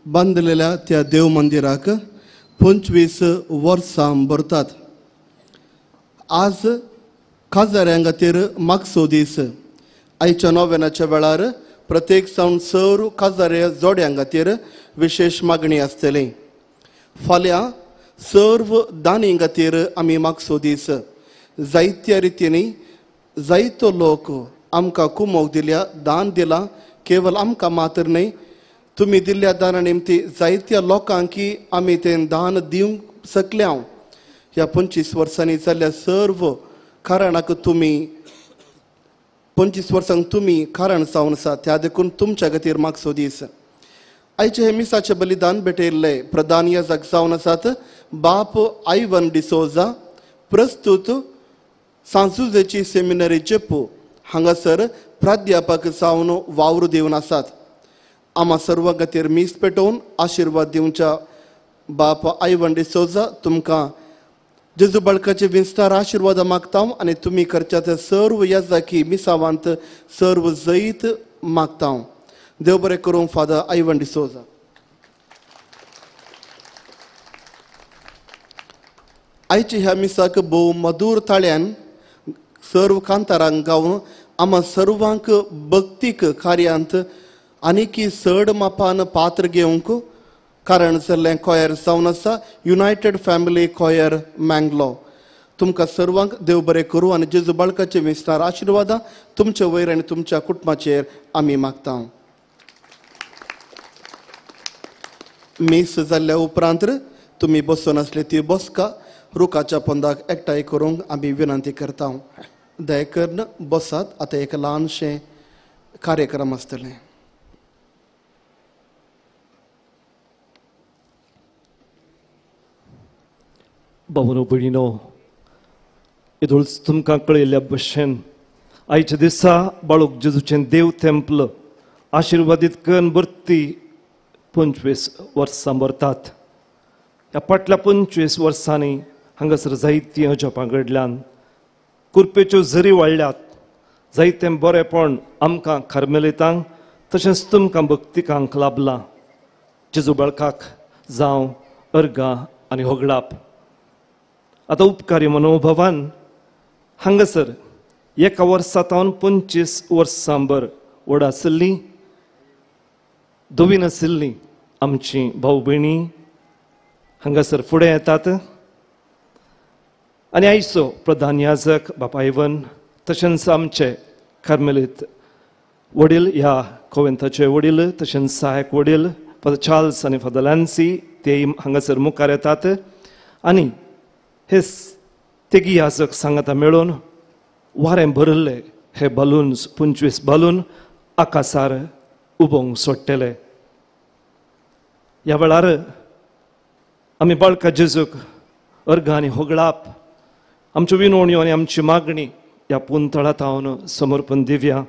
बांदलेल्या त्या देव मंदिराक 25 वर्सां भरतात. आज काजाऱ्यां खातीर मागसो दीस. आयच्या नोवेनाच्या वेळार प्रत्येक जावन सर्व काजारे जोड्यां खातीर विशेश मागणी आसतली. फाल्यां सर्व दानी खातीर आमी मागसो दीस. जायत्या रितींनी जायतो लोक आमकां कुमोक दिल्या, दान दिला, केवल आमकां मात्र न्हय तुमी दिल्ल्या दाना निमती जायत्या लोकांकी आमी तें दान दिवंक शकले. ह्या 25 वर्सांनी जाल्ल्या सर्व कारणाक तुमी 25 वर्सांक तुमी कारण जावन आसा, त्या देखून तुमच्या खातीर मागचो दीस. आयचे हे मिसाचे बलिदान भेटयल्ले प्रधान याजक जावन आसात बाप आयवन डिसोजा, प्रस्तुत सांजुजेची सेमिनरी जेपू हांगासर प्राध्यापक जावन वावर दिवन आसात. आमा सर्व खातीर मीस पेटोवन आशिर्वाद दिवच्या बाप आयवन डिसोजा तुमकां जेजू बाळकाचे विस्तार आशिर्वाद मागता आनी तुमी करच्या त्या सर्व याजकी मिसावांत सर्व जैत मागता. देव बरें करूं फादर आयवन डिसोजा. आयचे ह्या मिसाक भोव मधूर ताळ्यान सर्व कांतारांक गावन आमा सर्वांक भक्तीक कार्यांत आनीकी चड मापान पात्र घेवंक कारण जाल्लें कॉयर जावन आसा युनायटेड फॅमिली कॉयर मँगलो. तुमकां सर्वांक देव बरें करूं आनी जेजू बाळकाचे विस्तार आशिर्वादां तुमचे वयर आनी तुमच्या कुटुंबाचेर आमी मागता. मीस जाल्ल्या उपरांत तुमी बसून आसले ती बसका रुखाच्या पोंदाक एकठांय करूंक आमी विनंती करता. दया करून बसात. आतां एक ल्हानशें कार्यक्रम आसतलें. भावनो भयणीनो, येदोळच तुमकां कळयल्ल्या भशेन आयच्या दिसा बाळूक जेजूचें देव तेंपल आशिर्वादीत करून भरती 25 वर्सां भरतात. ह्या फाटल्या 25 वर्सांनी हांगासर जायतीं अजापां घडल्यान, कुरपेच्यो झरी वाडल्यात, जायतें बरेंपण आमकां कार्मेलितांक तशेंच तुमकां भक्तिकांक लाभलां. जेजू बाळकाक जावं अर्गां आनी होगडाप. आतां उपकारी मनोभवान हांगासर एका वर्सा तावन 25 वर्सां भर व्हड आशिल्ली धवी नाशिल्ली आमची भाव भयणी हांगासर फुडें येतात आनी आयचो प्रधान याजक बापा आयवन तशेंच आमचे कार्मेलीत वडील ह्या कोवेंताचे वडील तशेंच सहायक वडील फादर चार्ल्स आनी फादर लॅन्सी ते हांगासर मुखार येतात आनी हे तेगी याजक सांगाता मेळून वारें भरिल्ले हे बलून्स 25 बलून आकासार उबोंक सोडटले. ह्या वेळार आमी बाळका जेजूक अर्गां आनी होगळाप आमच्यो विनवण्यो आनी आमची मागणी ह्या पुंतळा तावन समर्पण दिवया.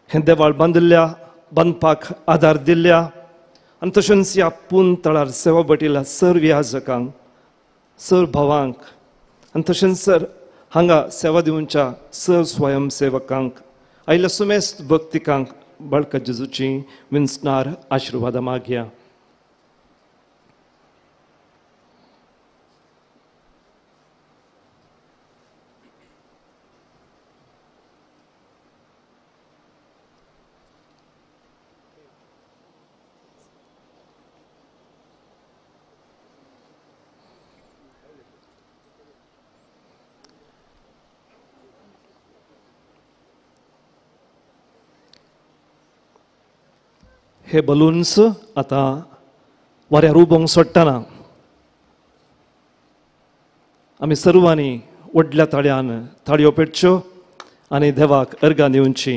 हें देवाळ बांदिल्ल्या बांदपाक आदार दिल्ल्या आनी तशेंच ह्या पुंतळार सेवा भटिल्ल्या सर्व याजकांक सर भावांक आनी तशेंच सर हांगा सेवा दिवच्या सर स्वयंसेवकांक आयिल्ल्या सुमेस्त भक्तिकांक बाळका जेजूची विन्सनार आशिर्वादां मागया. हे बलून्स आतां वाऱ्यार उबोंक सोडटना आमी सर्वांनी व्हडल्या ताळ्यान ताळयो पेटच्यो आनी देवाक अर्गां दिवची.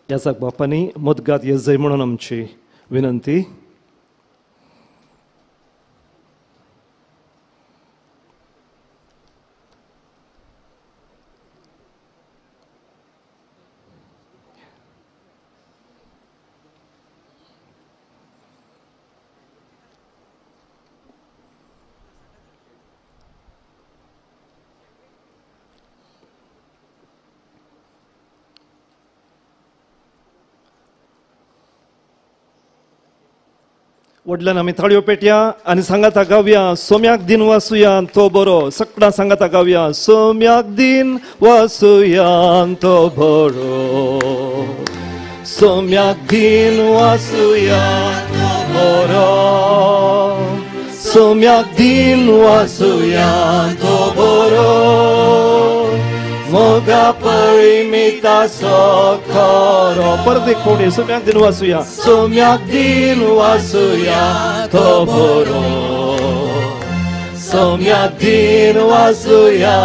याजक बापांनी मदगात येजय म्हणून आमची विनंती. वडल्यान आमी थाळयो पेटया आनी सांगाता गावया सोम्याक दिन वासुया तो बरो. सगळ्यां सांगाता गावया सोम्याक दिन वासुया तो बरो, सोम्याक दिन वासुया तो बरो सोम्याक दिन वासुया तो बरो मोगा परिमिताचो खरो परत एक फावटी सोम्याक दिन वासुया सोम्याक दिन वासुया तो बरो सोम्याक दिन वासुया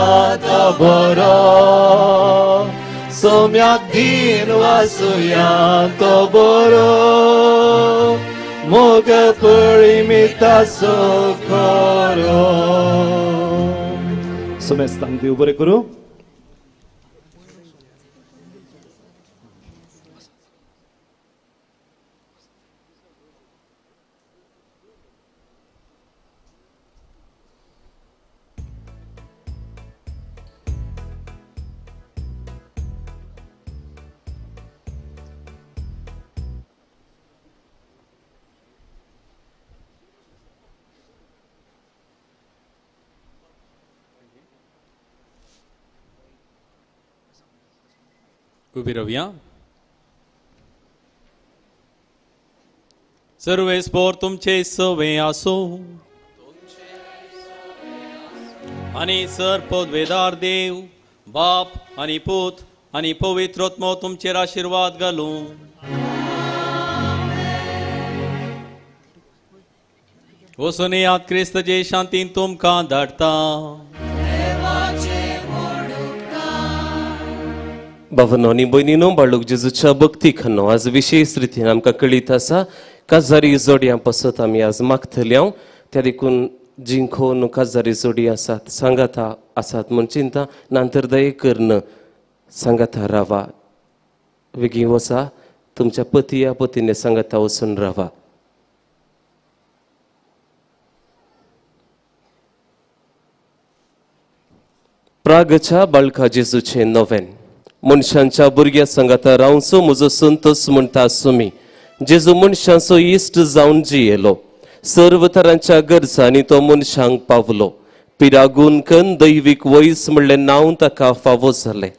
तो बरो सोम्याक दिन वासुया तो बरो मोग परिमिताचो खरो. सोमेस्तांक देव बरें करूं. उबी रावया. सर्वेस्पोर तुमचे सवे आसो आनी सर पदवेदार देव बाप आनी पूत आनी पवित्र आत्मो तुमचेर आशिर्वाद घालूं. वचून येयात क्रिस्ताचे शांतीन तुमकां धाडटा. बाबांनो आनी भयणीनो बाळूक जेजूच्या भक्ती खानो आज विशेष रितीन आमकां कळीत आसा काजारी जोडयां पासत आमी आज मागतले हांव त्या देखून जिंखोन काजारी जोडी आसात सांगाता आसात म्हूण चिंता नातर दये करून सांगाता रावा वेगीं वचा तुमच्या पती या पतीने सांगाता वचून रावा. प्रागच्या बाळका जेजूचें नोवेन मनशांच्या भुरग्या सांगाता रावचो म्हजो संतोस म्हणटा सुमी जेजू मनशांचो इश्ट जावन जियेलो सर्व तरांच्या गरजांनी तो मनशांक पावलो पिरागून कन दैवीक वयस म्हणलें नांव ताका फावो जालें.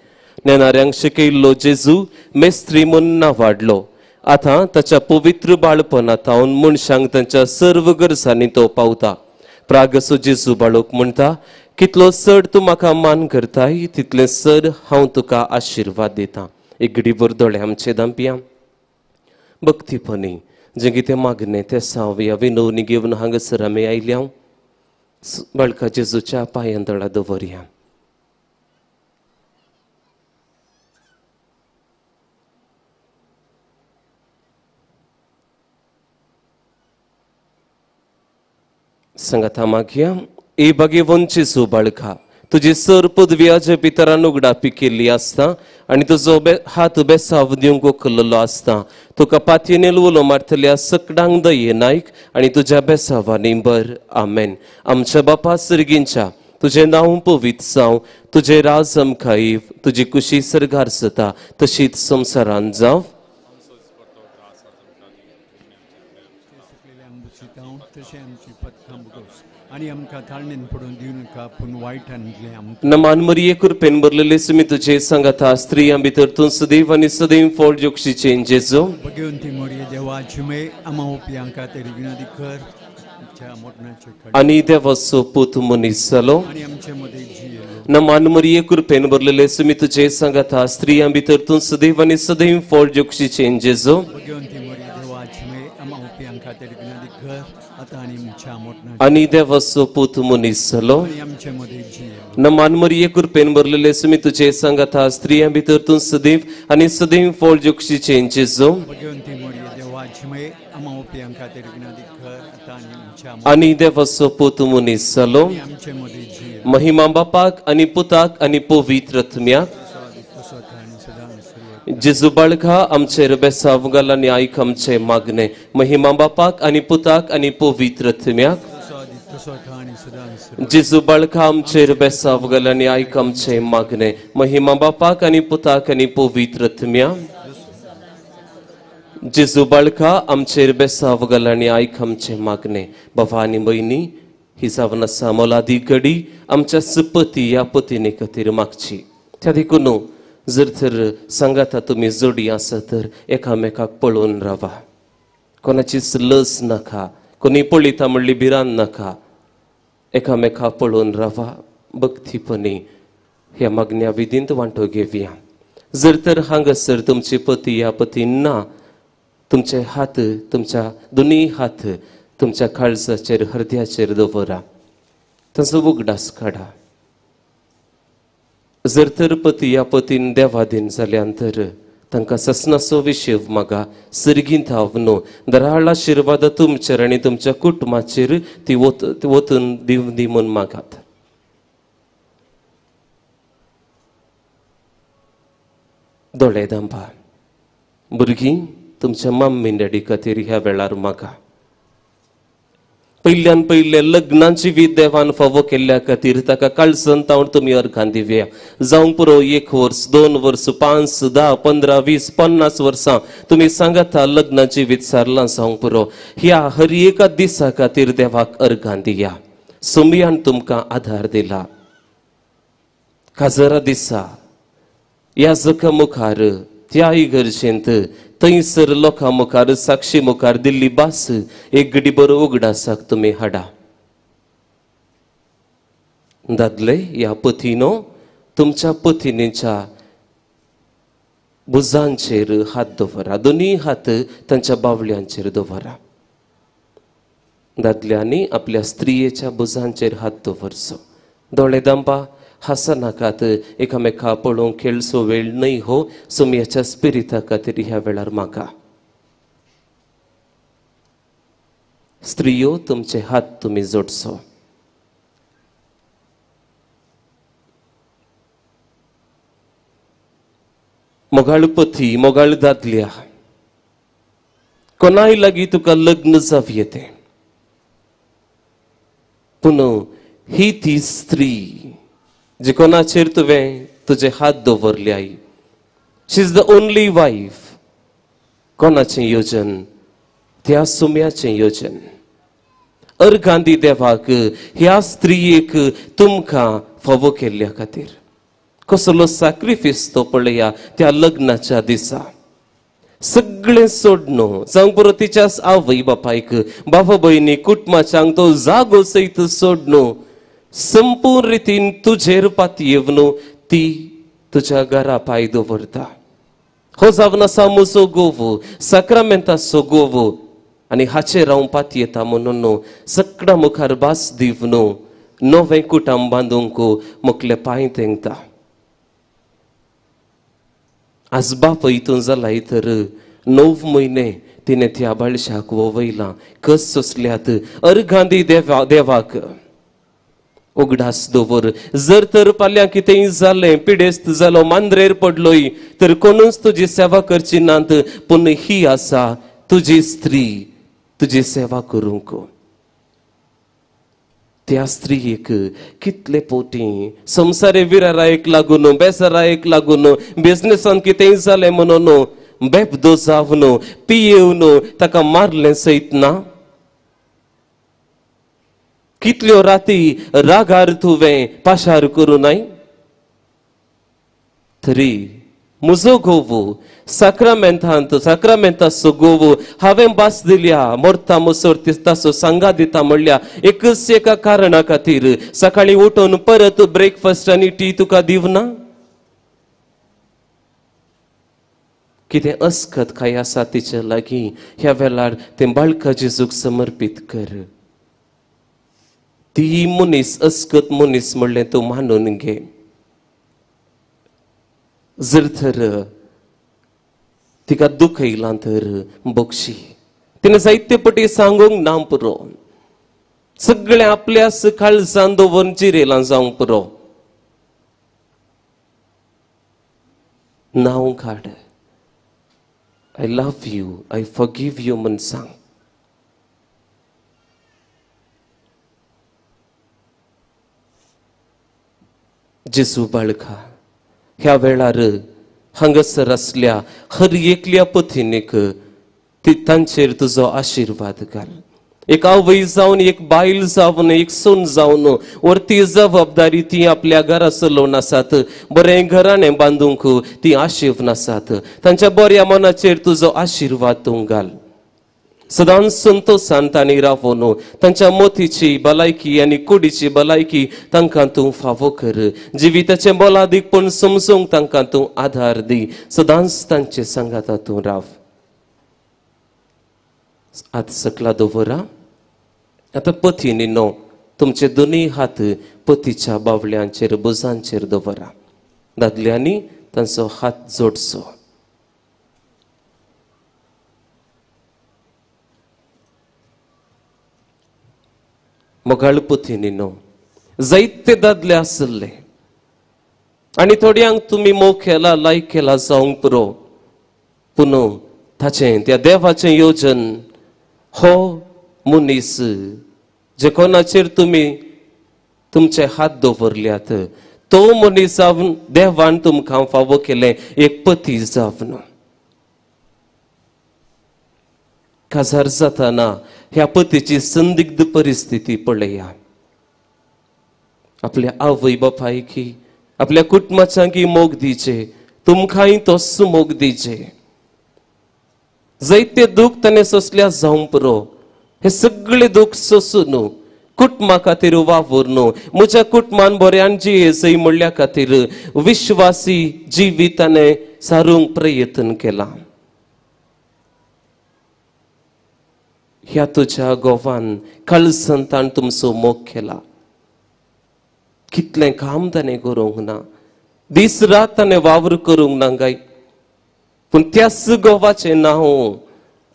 नेणाऱ्यांक शिकयल्लो जेजू मेस्त्री म्हूण नावाडलो. आतां ताच्या पवित्र बाळपणांत मनशांक तांच्या सर्व गरजांनी तो पावता. प्रागसो जेजू बाळूक म्हणटा कितलो चड तूं म्हाका मान करताय तितलें चड हांव तुका आशिर्वाद दितां. एक घडीभर दोळे आमचे दांपया भक्तीपणी जें कितें मागणें तें सावया विनवणी घेवन हांगासर आमी आयल्या बाळका जेजूच्या पांयां तळा दवरया. सांगाता मागया. ए भाग्यवंत जेजू बाळका तुजी सर पदव्याच्या भितरान उगडापी केल्ली आसता आनी तुजो हात बेसाव दिवंक उखल्लो आसता. तुका पातयेन उलो मारतल्या सकडांक दये नायक आनी तुज्या बेसावांनी बर. आमेन. आमच्या बापा सर्गींच्या तुजें नांव पवित्र जावं, तुजें राज आमकां येव, तुजी कुशी सर्गार जाता तशीच संवसारांत जावं. नमान मरिये कृपेन भरलेले सुमी तुझे सांगाता स्त्रियां भितर तूं सदैव आनी सदैव फळ जोक्षीचें जेजू. आनी देवाचो पूत मनीस जालो. नमान मरिये कृपेन भरलेले सुमी तुझे सांगाता स्त्रियां भितर तूं सदैव आनी सदैव फळ जोक्षीचें जेजू. आनी देवाचो पूत मनीस जालो. नमान मरिये कृपेन भरलेले सुमी तुझे सांगाता स्त्रियां भितर तूं सदैव आनी सदैव फळ जोक्षीचें जेजू. आनी देवाचो पूत मनीस जालो. महिमा बापाक आनी पुताक आनी पवित्र आत्म्याक. जेजू बाळका आमचेर बेसाव घाल आनी आयक आमचें मागणें. महिमा बापाक आनी पुताक आनी पवित्र आत्म्याक. जेजू बाळका आमचेर बेसाव घाल आनी आयक आमचें मागणें. महिमा बापाक आनी पुताक आनी पवित्र आत्म्याक. जेजू बाळका आमचेर बेसाव घाल आनी आयक आमचें मागणें. बाबा आनी भयणी ही जावन आसा मोलादी घडी आमच्या सुपती ह्या पतीने खातीर मागची. त्या देखून जर तर सांगाता तुमी जोडी आसा तर एकामेकाक पळोवन रावा. कोणाचीच लज नाका, कोणी पळयता म्हणली भिरांत नाका. एकामेका पळोवन रावा, भक्तीपणी ह्या मागण्या विधींत वांटो घेवया. जर तर हांगासर तुमचे पती या पती ना, तुमचे हात, तुमच्या दोनूय हात तुमच्या काळजाचेर हृदयाचेर दवरा, ताचो उगडास काडा. जर तर पती या पतीन देवादीन जाल्यान तर तांकां ससनाचो विशेव मागा, सर्गींत हाव दराळ आशिर्वाद तुमचेर आनी तुमच्या कुटुंबाचेर ती वतून दिवंदी म्हूण मागात. दोळे दांपा. भुरगीं तुमच्या मम्मी डॅडी खातीर ह्या वेळार मागा. पयल्यान पयले लग्नाची विध देवान फावो केल्ल्या खातीर ताका काळजान तावन तुमी अर्घां दिवया. जावंक पुरो 1 वर्स, 2 वर्स, 5, 10, 15, 20, 50 वर्सां तुमी सांगाता लग्नाची विध सारलां जावंक पुरो. ह्या हर एका दिसा खातीर देवाक अर्घां दिया. सोमयान तुमकां आधार दिला. काजरा दिसा ह्या जका मुखार त्या इगर्जेंत थंयसर लोकां मुखार साक्षी मुखार दिल्ली भास एक घडी बरो उगडासाक तुमी हाडा. दादले ह्या पतीनो तुमच्या पतिनीच्या भुजांचेर हात दवरा, दोनूय हात तांच्या बावल्यांचेर दवरा. दादल्यांनी आपल्या स्त्रियेच्या भुजांचेर हात दवरचो. दोळे दांपा, हासनाकात, एकामेका पळोवंक खेळचो वेळ न्हय हो. सोमयाच्या स्पिरिता खातीर ह्या वेळार मागा. स्त्रियो तुमचे हात तुमी जोडचो. मोगाळ पती, मोगाळ दादल्या, कोणाय लागीं तुका लग्न जावं येतें, पूण ही ती स्त्री जे कोणाचेर तुवें तुजे हात दवरले आई, she is the only wife. कोणाचें योजन? त्या सुम्याचें योजन. अर्गांदी देवाक ह्या स्त्रियेक तुमकां फावो केल्ल्या खातीर. कसलो सॅक्रिफायस तो पळया त्या लग्नाच्या दिसा. सगळें सोडनो जावंक पुरो तिच्या आवय बापायक, बाबा भयणी, कुटुंबाच्यांक तो जागो सयत सोडनो, संपूर्ण रितीन तुजेर पातयेवन ती तुज्या घरा पांय दवरता. हो जावन आसा म्हजो गोवो, साक्रामेंताचो गोवो, आनी हाचेर हांव पातयेता म्हणून सगळ्या मुखार भास दिवन नवें कुटुंब बांदूंक मोकले पांय तेंकता. आज बापय तूं जालाय तर 9 म्हयने तिणें त्या बाळशाक वयलां, कस सोंसल्यात. अर्गांदी देवाक उगडास दवर. जर तर फाल्यां कितेंय जालें, पिडेस्त जालो, मांद्रेर पडलोय तर कोणूच तुजी सेवा करची नात, पूण ही आसा तुजी स्त्री तुजी सेवा करूंक. त्या स्त्रियेक कितले पोटी संवसारे विरारायक लागून, बेजारायक लागून, बिजनेसान कितेंय जालें म्हणून बेबदो जावन पियेवन ताका मारलें सयत ना. कितल्यो राती रागार तुवें पाशार करूं नाय, तरी म्हजो गोवो साक्रामेंतांत, साक्रामेंताचो गोवो हांवें भास दिल्या, मरता मसर ताचो सांगा दिता म्हणल्या एकच एका कारणा खातीर. सकाळीं उठून परत ब्रेकफास्ट आनी टी तुका दिवना. कितें अस्कत काय आसा तिच्या लागीं ह्या वेळार तें बाळका जेजूक समर्पीत कर. ती मनीस अस्कत मनीस म्हणलें तूं मानून घे. जर तर तिका दुखयलां तर बक्षी. तिणें जायते पटी सांगूंक ना पुरो, सगळें आपल्या काळजान दवरून जिरेलां जावंक पुरो. नांव काड, I love you, I forgive you म्हूण सांग. जेजू बाळका ह्या वेळार हांगासर आसल्या हर एकल्या पतिनीक ती तांचेर तुजो आशिर्वाद घाल. एक आवय जावन, एक बायल जावन, एक सून जावन वरती जबाबदारी ती आपल्या घरा चलोवन आसात. बरें घराणें बांदूंक ती आशेवन आसात. तांच्या बऱ्या मनाचेर तुजो आशिर्वाद तूं घाल. सदांच संतोशान तांणी रावोन तांच्या मोतीची भलायकी आनी कुडीची भलायकी तांकां तूं फावो कर. जिविताचें मोलादीकपण समजूंक तांकां तूं आधार दी. सदांच तांचे सांगाता तूं राव. आत सकला दवरा. आतां पतींनी न्हू तुमचे दोनूय हात पतीच्या बावल्यांचेर भुजांचेर दवरा. दादल्यांनी तांचो हात जोडचो. मोगाळ पतींनी न्हू जायते दादले आसले आनी थोड्यांक तुमी मोग केला लायक केला जावंक पुरो, पूण ताचें त्या देवाचें योजन हो मनीस जे कोणाचेर तुमी तुमचे हात दवरल्यात तो मनीस जावन देवान तुमकां फावो केलें एक पती जावन. काजार जाताना ह्या पतीची संदिग्ध परिस्थिती पळया. आपल्या आवय बापायकी आपल्या कुटुंबाच्यांकी मोग दिचे, तुमकांय तोच मोग दिचे. जायते दूख ताणें सोंसल्या जावंक पुरो. हे सगळे दूख सोंसून कुटुंबा खातीर वावुरून म्हज्या कुटुंबान बऱ्यान जियेजय म्हणल्या खातीर विश्वासी जिवीत ताणें सारूंक प्रयत्न केला. ह्या तुज्या गोवान काळसंतान तुमचो मोग केला. कितलें काम ताणें करूंक ना, दीस रात ताणें वावर करूंक ना गाय, पूण त्याच गोवाचें नांव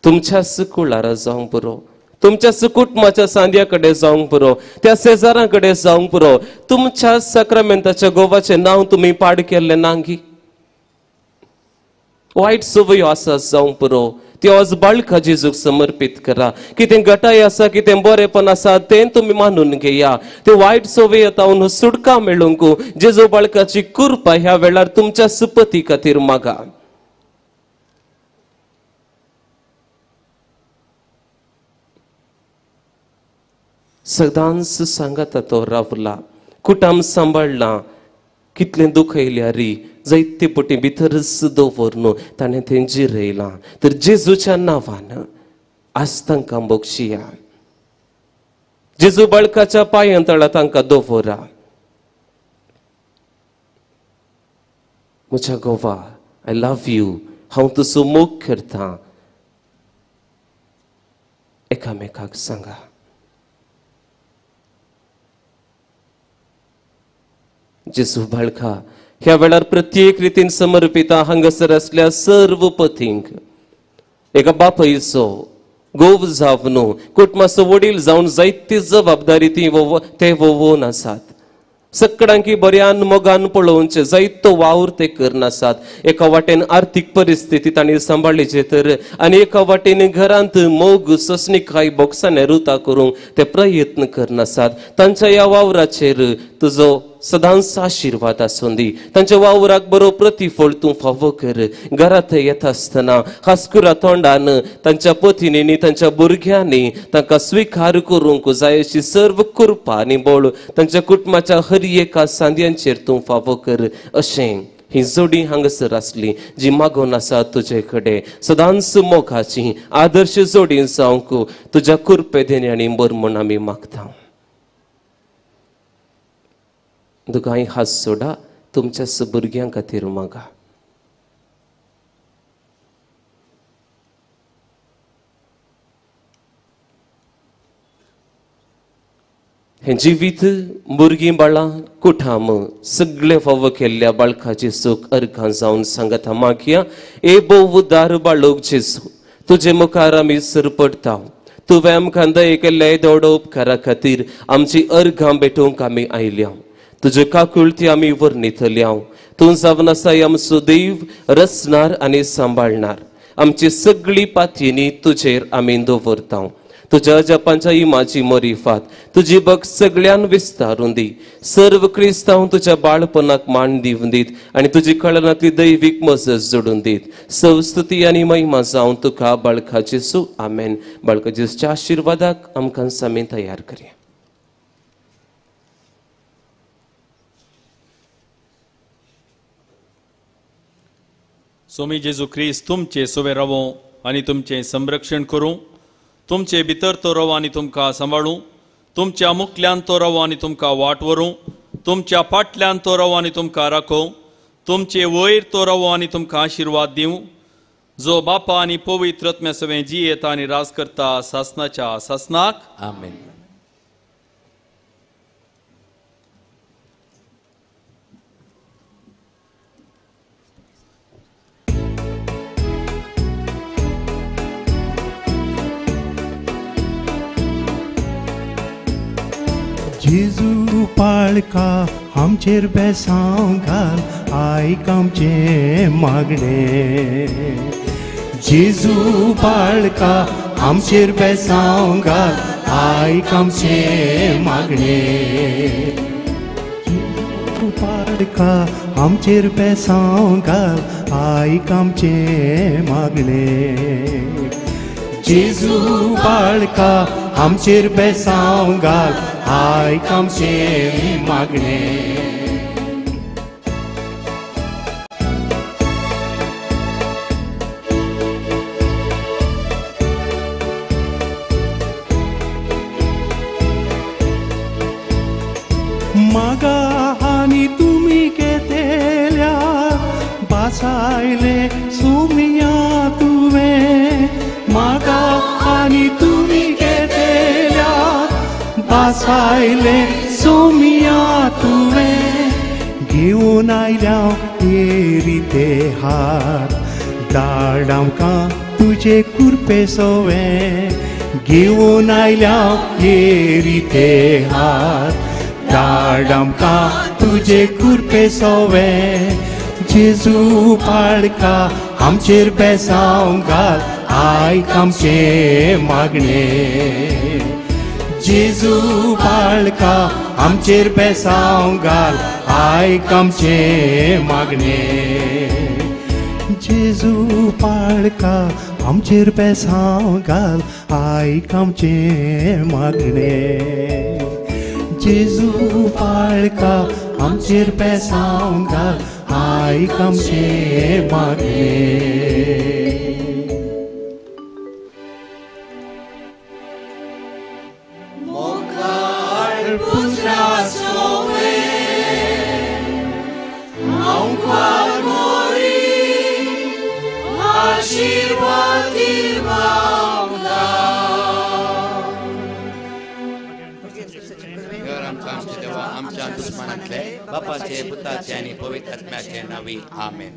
तुमच्याच कुळारा जावंक पुरो, तुमच्याच कुटुंबाच्या सांद्या कडेन जावंक पुरो, त्या शेजारां कडेन जावंक पुरो. तुमच्या साक्रामेंताच्या गोवाचें नांव तुमी पाड केल्लें नांगी. वायट संवयो आसा जावंक पुरो, त्यो आज बाळका जेजूक समर्पीत करा. कितें घटाय आसा कितें बरेंपण आसा तें तुमी मानून घेया. ते वायट संवय तावन सुटका मेळूंक जेजू बाळकाची कृपा ह्या वेळार तुमच्या सुपती खातीर मागा. सदांच सांगाता तो रावला, कुटाम सांबाळला. कितलें दुखयल्यार जायते पटी भितरच दवरून ताणें तें जिरयलां. तर जेजूच्या नांवान आज तांकां बक्षिया. जेजू बाळकाच्या पांयां तळा तांकां दवरा. म्हज्या गोवा I love you, हांव तुजो मोग करतां, एकामेकाक सांगा. जेजू बाळका ह्या वेळार प्रत्येक रितीन समर्पिता हांगासर आसल्या सर्व पतींक एका बापायचो गोव जावन कुटुंबाचो वडील जावन जायती जबाबदारी ती ते वोवन आसात. सगळ्यांकी बऱ्यान मोगान पळोवचें जायतो वावर ते करनासात. एका वाटेन आर्थीक परिस्थिती तांणी सांबाळ्ळीचे तर आनी एका वाटेन घरांत मोग सोंसणीकाय बोक्साने रुता करूंक ते प्रयत्न करनासात. तांच्या ह्या वावराचेर तुजो सदांच आशिर्वाद आसूं दी. तांच्या वावराक बरो प्रतिफळ तूं फावो कर. घरांत येता आसतना हासकुरा तोंडान तांच्या पतींनी तांच्या भुरग्यांनी तांकां स्विकार करूंक जाय अशी सर्व कृपा आनी बळ तांच्या कुटुंबाच्या हर एका सांद्यांचेर तूं फावो कर. अशें ही जोडी हांगासर आसली जी मागून आसा तुजे कडेन सदांच मोगाची आदर्श जोडी जावंक तुज्या कृपे देण्यानी बर म्हूण आमी मागता. दोगांय हात सोडा, तुमच्या भुरग्यां खातीर मागा. हें जिवीत भुरगीं बाळां कुठाम सगळें फावो केल्ल्या बाळकाची सुख अर्घां जावन सांगता मागया. ए भोव उदार बाळक जेजू, तुजे मुखार आमी सरपडटा. तुवें आमकां दये केल्ले दोडो उपकारा खातीर आमची अर्घां भेटोवंक आमी आयल्या. तुजे काकुळती आमी वर्णितल्या. तूं जावन आसा आमचो देव, रचणार आनी सांबाळणार. आमची सगळी पातयेनी तुजेर आमी दवरता. तुज्या जपांच्या इमाची मरिफात तुजी बग सगळ्यान विस्तारून दी. सर्व क्रिस्तांव तुज्या बाळपणाक मान दिवन दीत आनी तुजी कळनांतली दैवीक मजत जोडून दीत. संस्तुती आनी महिमा जावन तुका बाळका जेजू, आमेन. बाळका जेजूच्या आशिर्वादाक आमकां सामी तयार करया. स्वामी जेजू क्रिस्त तुमचे सोवे रावो आनी तुमचें संरक्षण करूं. तुमचे भितर तो रवो आनी तुमकां सांबाळूं, तुमच्या मुखल्यान तो रवो आनी तुमकां वाट व्हरूं, तुमच्या फाटल्यान तो रवो आनी तुमकां राखोवं, तुमचे वयर तो रवो आनी तुमकां आशिर्वाद दिवं, जो बापा आनी पवित्र आत्म्या सवें जियेता आनी राज करता सासनाच्या सासनाक. आमेन. जेजू पाळका आमचेर बेसांव घाल, आयक आमचें मागणें. जेजू पाळका आमचेर बेसांव घाल, आयक आमचें मागणें. जेजू पाळका आमचेर बेसांव घाल, आयक आमचें मागणें. जेजू बाळका आमचेर बेसांव घाल, आयक आमचें मागणें. मागा आनी तुमी घेतल्या बासायले सुमिया तुवें, मागा आनी तुमी घेतल्या बासायले सुमिया तुवें. घेवन आयल्या एरिते हात, धाड आमकां तुजे कुरपे सवें. घेवन आयल्या एरिते हात, धाड आमकां तुजे कुरपे सवें. जेजू पाळका आमचेर बेसांव घाल, आयक आमचें मागणें. जेजू बाळका आमचेर बेसांव घाल, आयक आमचें मागणें. जेजू बाळका आमचेर बेसांव घाल, आयक आमचें मागणें. जेजू बाळका आमचेर बेसांव घाल, आयक आमचें मागणें. आमच्या दुस्मानांतले बापाचे पुताचे आनी पवित्र आत्म्याचे नांवी आमेन.